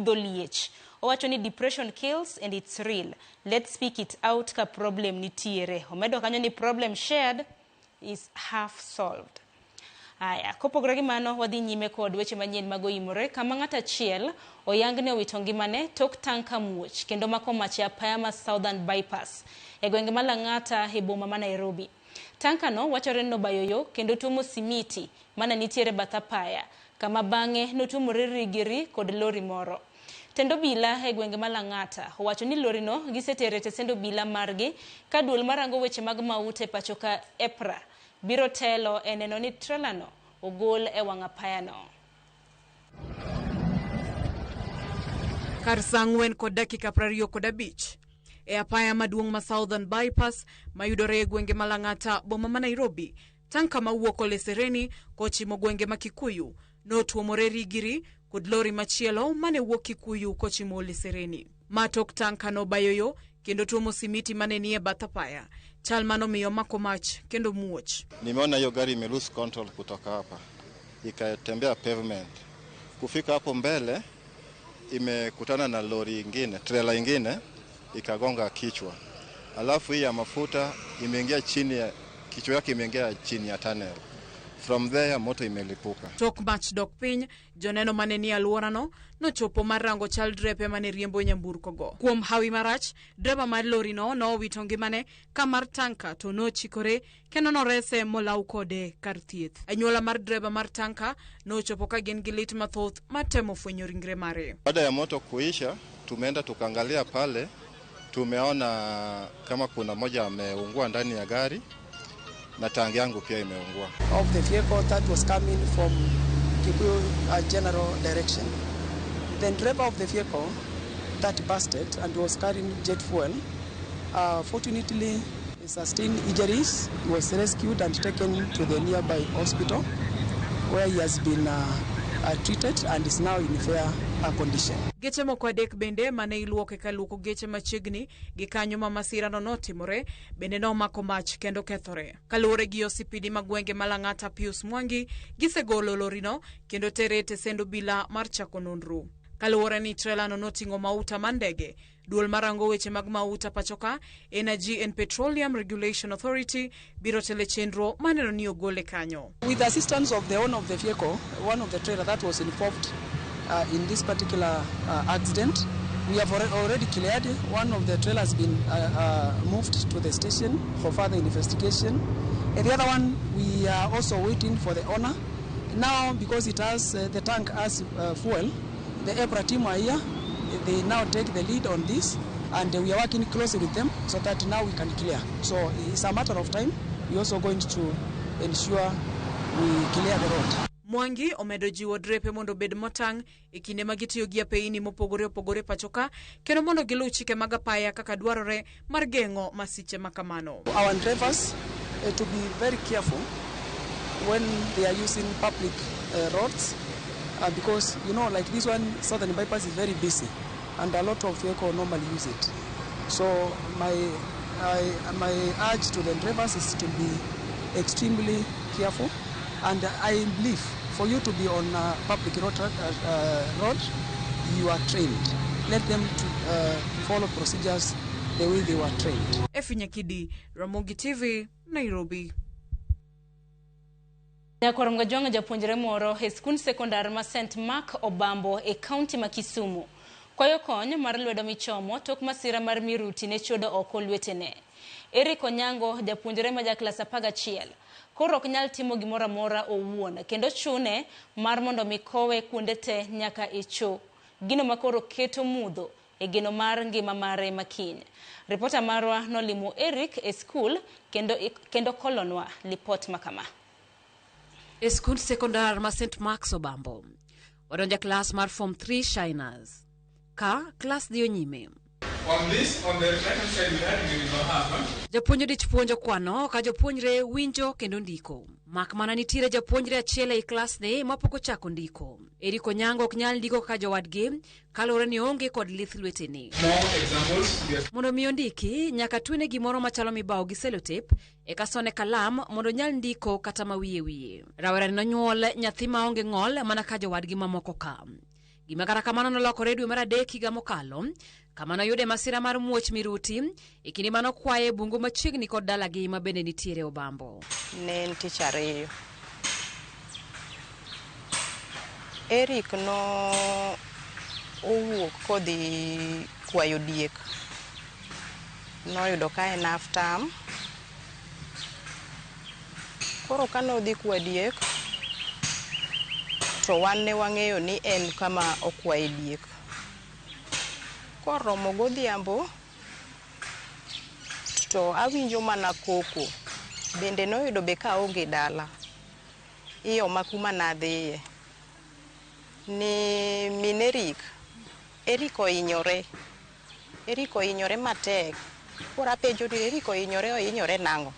dholiech. Owacho ni depression kills and it's real. Let's speak it out ka problem nitiere. Omedo kanyo ni problem shared is half solved. Aya, kopogore gi mano wadhi nyime kod weche manyien mag oimore kama ng'at achiel oyang ni owito ngimane tok tanka muoch kendo mako mach e apaya ma Southern Bypass e gwenge ma Lang'ata e boma ma Nairobi. Tanka no wachore ni nobayo yo kendo tuomo simiti mana nitiere bath apaya kama bang'e notuomore rigiri kod lori moro. Tend obila e gwenge ma Lang'ata owacho ni lori no gisetere e tesend obila margi ka duol marango weche mag maut e pacho ka EPRA biro telo e neno ni trela no ogol e wang' apaya no. Kar saa 4:25 e apaya maduong' ma Southern Bypass mayudore e gwenge ma Lang'ata boma ma Nairobi, tanka mawuok Ole Sereni kochimo gwenge ma Kikuyu notuomore rigiri kod lori machielo mane wuok Kikuyu kochimo Ole Sereni. Matok tanka nobayo yo kendo tuomo simiti mane nie bath apaya. Chal manomiyo mako mach kendo muoch. Nimeona hiyo gari ime lose control kutoka hapa ikatembea pavement, kufika hapo mbele imekutana na lori ingine, trailer ingine ikagonga kichwa, alafu hii ya mafuta imeingia chini ya kichwa yake, imeingia chini ya tunnel. From there moto imelipuka. Tok mach dok piny, joneno mane nie alworano nochopo mar rango chal drepe mane riembo nyamburko go. Kuom hawi marach, dreba mar lorino nowito ngimane ka mar tanka to nochikore kendo norese molaw kode kar thieth. Anyuola mar dreba mar tanka nochopo ka gin gi lit mathoth mar temo fwenyo ringre mare. Baada ya moto kuisha, tumeenda tukaangalia pale, tumeona kama kuna moja ameungua ndani ya gari na tangi yangu pia imeungua. Of the vehicle that was coming from Kikuyu general direction. The driver of the vehicle that busted and was carrying jet fuel, fortunately sustained injuries. He was rescued and taken to the nearby hospital where he has been treated and is now in fair condition. Geche moko adek bende mane iluoko e kar luoko geche machiegni gi kanyo ma masirano notimore bende nomako mach kendo kethore. Kaluwore gi OCPD ma gwenge ma Lang'ata Pius Mwangi, gisegolo lorino kendo tere e tesend obila mar chako nonro. Kaluwore ni trelano noting'o mauta mar ndege, duol marango weche mag mauta pachoka Energy and Petroleum Regulation Authority biro tele chenro maneno ni ogole kanyo. With the assistance of the owner of the vehicle, one of the trailer that was involved in this particular accident, we have already cleared. One of the trailers has been moved to the station for further investigation. And the other one, we are also waiting for the owner. Now, because it has the tank has fuel, the EPRA team are here. They now take the lead on this, and we are working closely with them so that now we can clear. So it's a matter of time. We're also going to ensure we clear the road. Mwangi omedo jiwo drepe mondo obed motang' e kinde ma gitiyo gi apeyini mopogore opogore pachoka kendo mondo giluw chike mag apaya kaka dwarore mar geng'o masiche ma kamano. Our drivers to be very careful when they are using public roads, because you know, like this one, Southern Bypass is very busy and a lot of vehicles normally use it. So my urge to the drivers is to be extremely careful, and I believe for you to be on a public road, you are trained. Let them to, follow procedures the way they were trained. Efi Nyakidi, Ramogi TV, Nairobi. Nyakwar Mgajwang'a japuonjre moro e skund sekondar ma St. Mark Obambo e kaunti ma Kisumu kwayo kony mar lwedo michomo tok masira mar miruti ne chodo oko lwetene. Eric Onyango, japuonjre ma jaklas 11, koro ok nyal timo gimoro amora owuon kendo chune mar mondo mi kowe kuonde te nyaka e cho, gino ma koro keto mudho e geno mar ngima mare makiny. Ripota marwa nolimo Eric e skul kendo kolonwa lipot makama. E skund sekondar ma St. Mark's Obambo, wadonja klas mar Form 3 Shiners. Ka klas dhiyo nyime. On this, on the right hand side, we had Japuonj odich puonjo kwano ka jopuonjre winjo kendo ndiko. Mak mana nitiere japuonjre achiel ei klasne mapok ochako ndiko. Eric Onyango ok nyal ndiko kaka jowadgi kaluwore ni oonge kod lith lwetene. Mondo mi ondiki, nyaka twene gimoro machalo mibawo gi sellotape eka sone kalam mondo onyal ndiko kata ma wiye wiye. Rawerani nonyuol nyathi maonge ng'ol mana ka jowadgi mamoko ka. Gima kata kamano nolokore dwe mar 3 higa mokalo, kama noyude masira mar muoch miruti e kinde manokwaye bungu machiegni kod dalagi ma bende nitiere Obambo. Ne en tich ariyo. Eric no owuok kodhi kwayo diek. Noyudo ka en half term. Koro kane odhi kwa diek, to wan ne wang'eyo ni en kama okwaye diek. Koromo godhiambo to awinjo mana koko. Bende noyudo be kaonge dala. Ioma kuma nadhiye. Ni min Eric, Eric ohinyore. Eric ohinyore matek. Koro apenjo ni Eric ohinyore, ohinyore nang'o?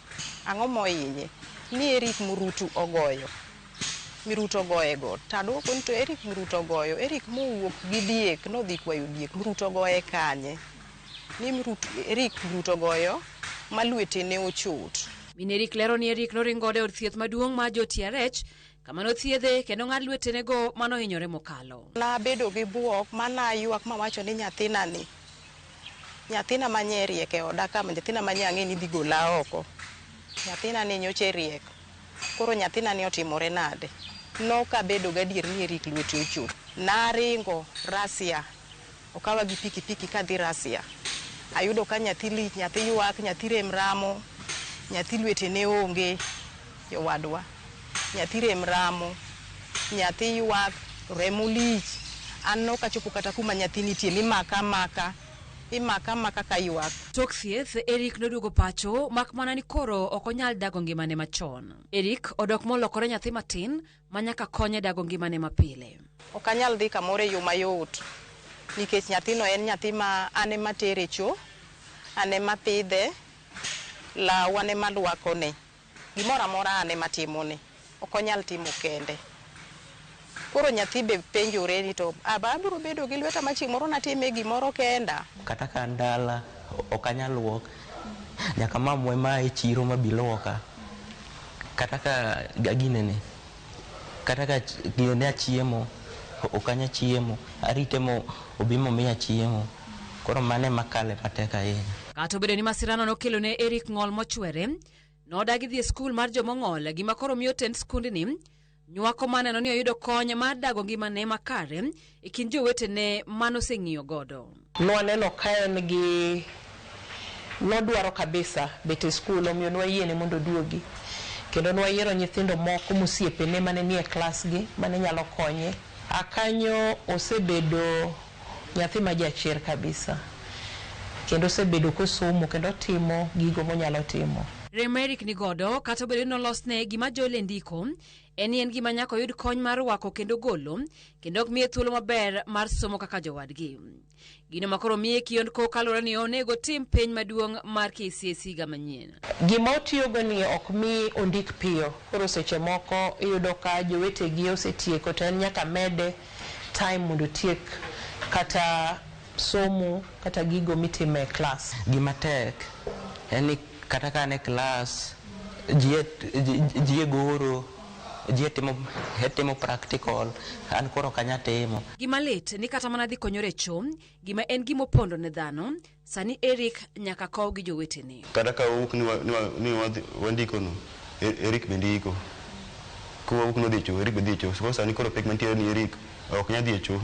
Ang'o mohinye? Ni Eric murutu ogoyo. Miruto ogoye go. Taduoko ni to Eric muruto ogoyo. Eric mowuok gi diek, nodhi kwayo diek. Muruto ogoye kanye? Ni Eric muruto ogoyo ma lwetene ochot. Min Eric lero ni Eric noringo e od thieth maduong' ma jo-TRH kama nothiedhe kendo ng'ad lwetenego manohinyore mokalo. Nabedo gi buok manaywak mawacho ni nyathina ni, nyathina manye riek e oda kama, nyathina manye ang'e ni dhi gola oko. Nyathina ni nyocha riek. Koro nyathina ni otimore nade? Nokabedo gadier ni Eric lwete ochot. Naringo Rasia. Okawa gi pikipiki kadhi Rasia. Ayudo ka nyathi lich, nyathi ywak, nyathi rem ramo, nyathi lwetene onge, jowadwa. Nyathi rem ramo, nyathi ywak, remo lich. An nokachopo kata kuma nyathi nitie, mimaka maka. Imaka amaka ka ywak. Tok thieth, Eric noduogo pacho mak mana ni koro ok onyal dago ngimane machon. Eric odok molokore nyathi matin ma nyaka konye dago ngimane mapile. Ok anyal dhi kamoro e yo mayot nikech nyathino en nyathi ma an ema atere e cho, an ema apidhe, law an ema aluokone, gimoro amora an ema atimone, ok onyal timo kende. Koro nyathi be penjore ni to aba abiro bedo gi lweta ma chieng' moro natime gimoro kenda. Kata ka an dala ok anyal luok, nyaka mamwa ema e chiro ma bi luoka. Kata ka ginene, kata ka ginene achiemo, ok anya chiemo, arite mo obi momiya chiemo. Koro mano ema kale matek ahinya. Kata obedo ni masirano nokelo ne Eric ng'ol mochwere, nodagi dhi e skul mar jomong'ol, gima koro miyo tend skundni nywako maneno ni oyudo kony mar dago ngimane makare e kind jowetene manoseng'iyo godo. Nwaneno ka en gi nodwaro kabisa bet e skul, omiyo nwayiene mondo oduogi. Kendo nwayiero nyithindo moko mosiepene mane nie klas gi mane nyalo konye. Akanyo osebedo nyathi ma jachir kabisa. Kendo osebedo kosomo kendo otimo gigo monyalo timo. Rem ma Eric nigodo kata obedo ni nolosne gima jole ndiko en ni en gima nyaka oyud kony mar rwako kendo golo kendo ok miye thuolo maber mar somo kaka jowadgi. Gino ma koro miye kiondko kaluwore ni onego tim penj maduong' mar KCSE higa manyien. Gima otiyogo ni ok mi ondik piyo. Koro seche moko iyudo ka jowetegi osetieko to en nyaka mede time mondo otiek kata somo kata gigo mitime e klas. Gima tek en ni kata ka an e klas, ji e goro, ji e timo practical, an koro ok anya timo. Gima lit ni kata mana dhi konyore e cho, gima en gima opondo ne dhano, sani Eric nyaka kow gi jowetene. Kata ka wawuok ni wandiko no, Eric be ndiko. Ka wawuok ni wadhi e cho, Eric be dhi e cho. Koro sani koro pek mantiere ni Eric ok nyal dhi e cho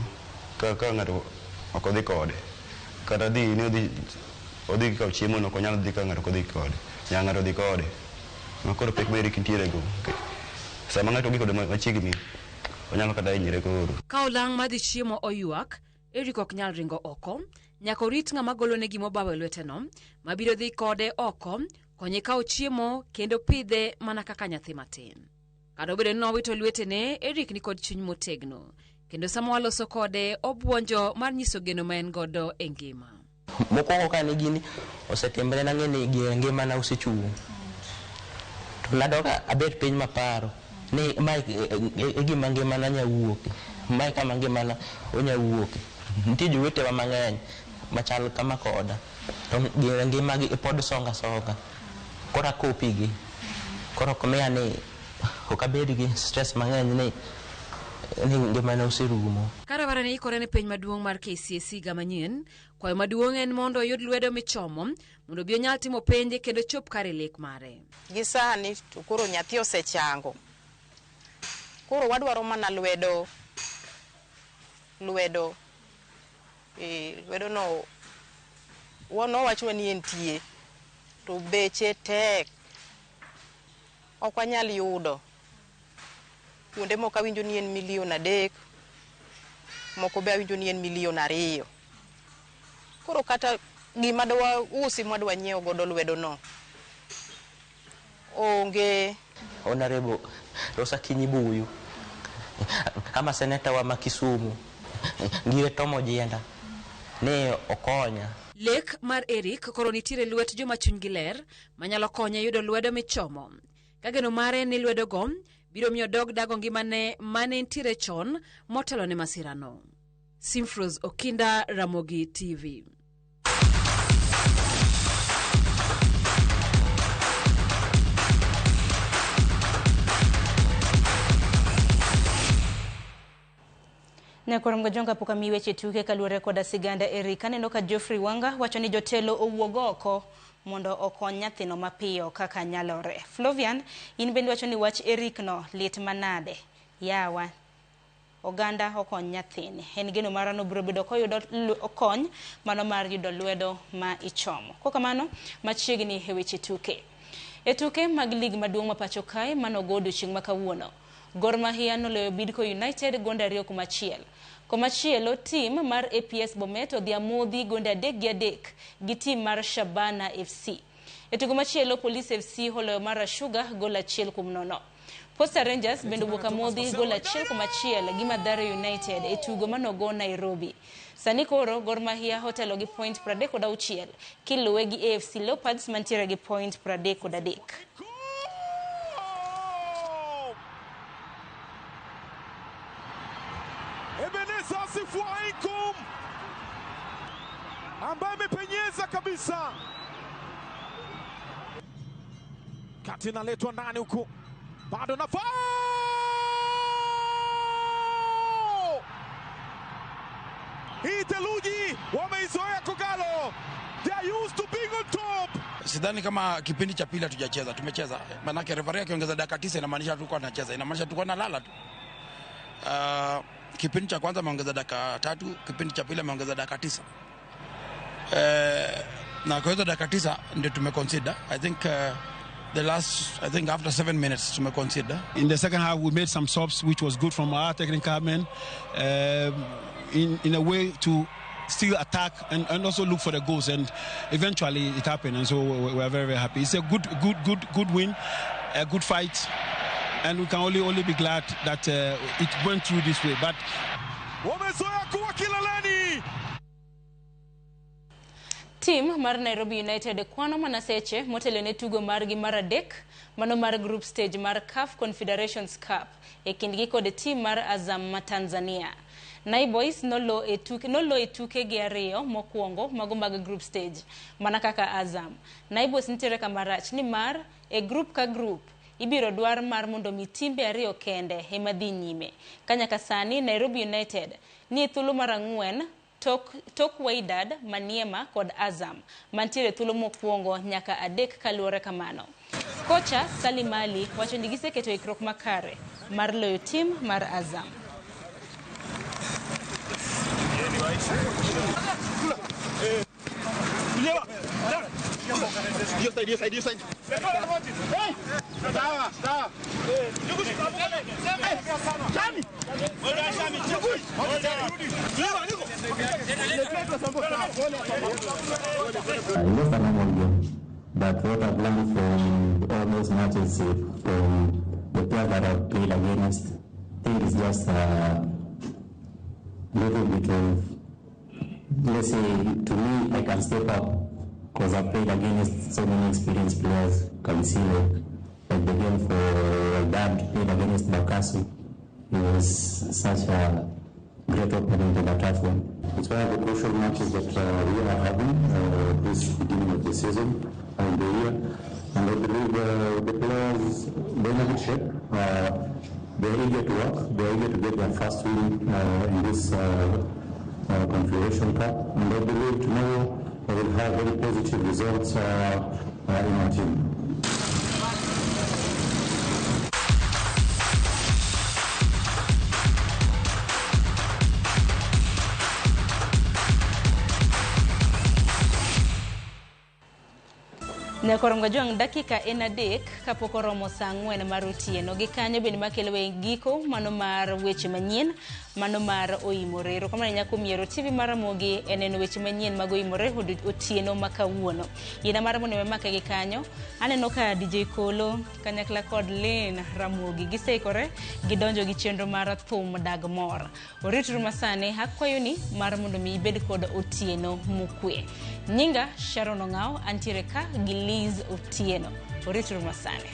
ka ng'ato ok odhi kode. Kata dhi ni odhi kawo chiemo no ok onyal dhi ka ng'ato ok odhi kode. Nyaka ng'ato odhi kode. Ma koro pek ma Eric nitiere go. Sama ng'ato odhi kode machiegni, onyalo kata hinyre koro. Ka olang' madhi chiemo oywak, Eric ok nyal ringo oko. Nyaka orit ng'ama golone gima obawo e lweteno, mabiro dhi kode oko, konye kawo chiemo kendo pidhe mana kaka nyathi matin. Kata obedo ni nowito lwetene, Eric nikod chuny motegno. Kendo sama waloso kode, obuonjo mar nyiso geno ma en godo e ngima. Mokwongo kane gini osetimre nang'e ni ngimana osechung'. To nadok abet piny maparo ni mae e gima ngimana nya wuoke, mae kama ngimana onya wuoke. Nitie jowetewa mang'eny machal kama koda, to ngimagi pod songa songa. Koro akopi gi. Koro ok miya ni ok abed gi stress mang'eny ni ngimana oserumo. Ka rawera ne ikore ne penj maduong' mar KCSE higa manyien, kwayo maduong' en mondo oyud lwedo michomo mondo obi onyal timo penj kendo chop kare lek mare. Gi sani to koro nyathi osechango. Koro wadwaro mana lwedo, lwedo, lwedo no nowachwa ni entie to beche tek. Ok wanyal yudo. Kuonde moko awinjo ni en milion 3, moko be awinjo ni en milion 2. Koro kata gima dwa usi mwadwa nyiewo godo lwedo no onge. Honorable Rosa Kinyi Buyu ama seneta wa ma Kisumu ngire Tom Ojienda ni okonya. Lek mar Eric koro nitiere lwet joma chunygi ler manyalo konye yudo lwedo michomo. Ka geno mare ni lwedogo biro miyo dog dago ngimane mane nitiere chon motelo ne masirano. Simfros Okinda, Ramogi TV. Nyakwar Mgojonga pok amiyi weche tuke kaluwore koda siganda Eric. Aneno ka Geoffrey Wanga wacho ni jotelo owuog oko mondo okony nyathino mapiyo kaka nyalore. Flovian, in bende wacho ni wach Eric no lit manade. Yawa, oganda okony nyathini. En geno mara no biro bedo koyudo kony mano mar yudo lwedo ma ichomo. Kokamano, machiegni e weche tuke. E tuke mag lig maduong' ma pacho kae mano go odiochieng' ma kawuono. Gor Mahia noloyo Bidco United gonde 2-1. Komachielo tim mar APS Bomet odhi amodhi gonde 3-3 gi tim mar Shabana FC. E tugo machielo Police FC oloyo Mara Sugar gol 1-0. Posta Rangers bende owuok amodhi gol 1-1 gi Mathare United e tugo manogo Nairobi. Sani koro Gor Mahia otelo gi point 36 kiluwe gi AFC Leopards mantiere gi point 33. Ebeneza Asifuaikum ambaye amepenyeza kabisa. Kati inaletwa ndani huku. Bado nafasi. Hii theluji wameizoea Kogalo. They are used to being on top. Sidhani kama kipindi cha pili hatujacheza, tumecheza. Manake referee akiongeza dakika 9 inamaanisha tulikuwa tunacheza, inamaanisha tulikuwa tunalala tu. Kipindi cha kwanza ameongeza dakika 3, kipindi cha pili ameongeza dakika 9. Na kwa hizo dakika 9 ndio tumeconsider. I think the last, I think after 7 minutes tumeconsider. In the second half we made some subs which was good from our technical men, in a way to still attack and also look for the goals, and eventually it happened, and so we are very, very happy. It's a good win, a good fight, and we can only be glad that it went through this way. But wamezoea kuwa kileleni. Team mar Nairobi United kwano mana seche motelo ne tugo margi mar 3 mano mar group stage mar CAF Confederations Cup e kindgi kod team mar Azam ma Tanzania. Nai Boys nolo e tuke gi 2 mokwongo mago mag group stage mana kaka Azam. Nai Boys nitiere kama rach ni mar e group ka group ibiro dwar mar mondo mi timbe 2 kende ema dhi nyime. Kanyaka sani Nairobi United ni thuolo mar 4 tok Wydad, Maniema kod Azam mantiere thuolo mokwongo nyaka 3 kaluwore kamano. Kocha Salim Ali wacho ni giseketo ikruok makare mar loyo tim mar Azam. I lost a normal game, but what I've learned from all those matches, from the players that I've played against, I think it's just a little bit of, let's say, to me, I can step up because I've played against so many experienced players. You can see like the game for Dad played against Bakasu. It was such a great opening and a tough one. It's one of the crucial matches that we are having this beginning of the season and the year. And I believe the players, they're in a good shape. They're eager to work. They're eager to get their first win in this Confederation Cup. And I believe tomorrow we will have very positive results in our team. Nyakorongo jwang' dakika en 3 kapok oromo saa 4 mar otieno. Gi kanyo bende makelo e giko mano mar weche manyien mano mar Oimore. Erokamano nyako miero TV mar Ramogi e neno weche manyien mag Oimore otieno ma kawuono. Yina mar mondo wemake gi kanyo. Aneno ka DJ Kolo kanyakla kod Lynn Ramogi giseikore gidonjo gi chenro mar thum dag mor. Orituru masani akwayo ni mar mondo mi ibed kod otieno mokwe. Nyinga Sharon Ong'ao antiere ka gi Liz Otieno. Orituru masani.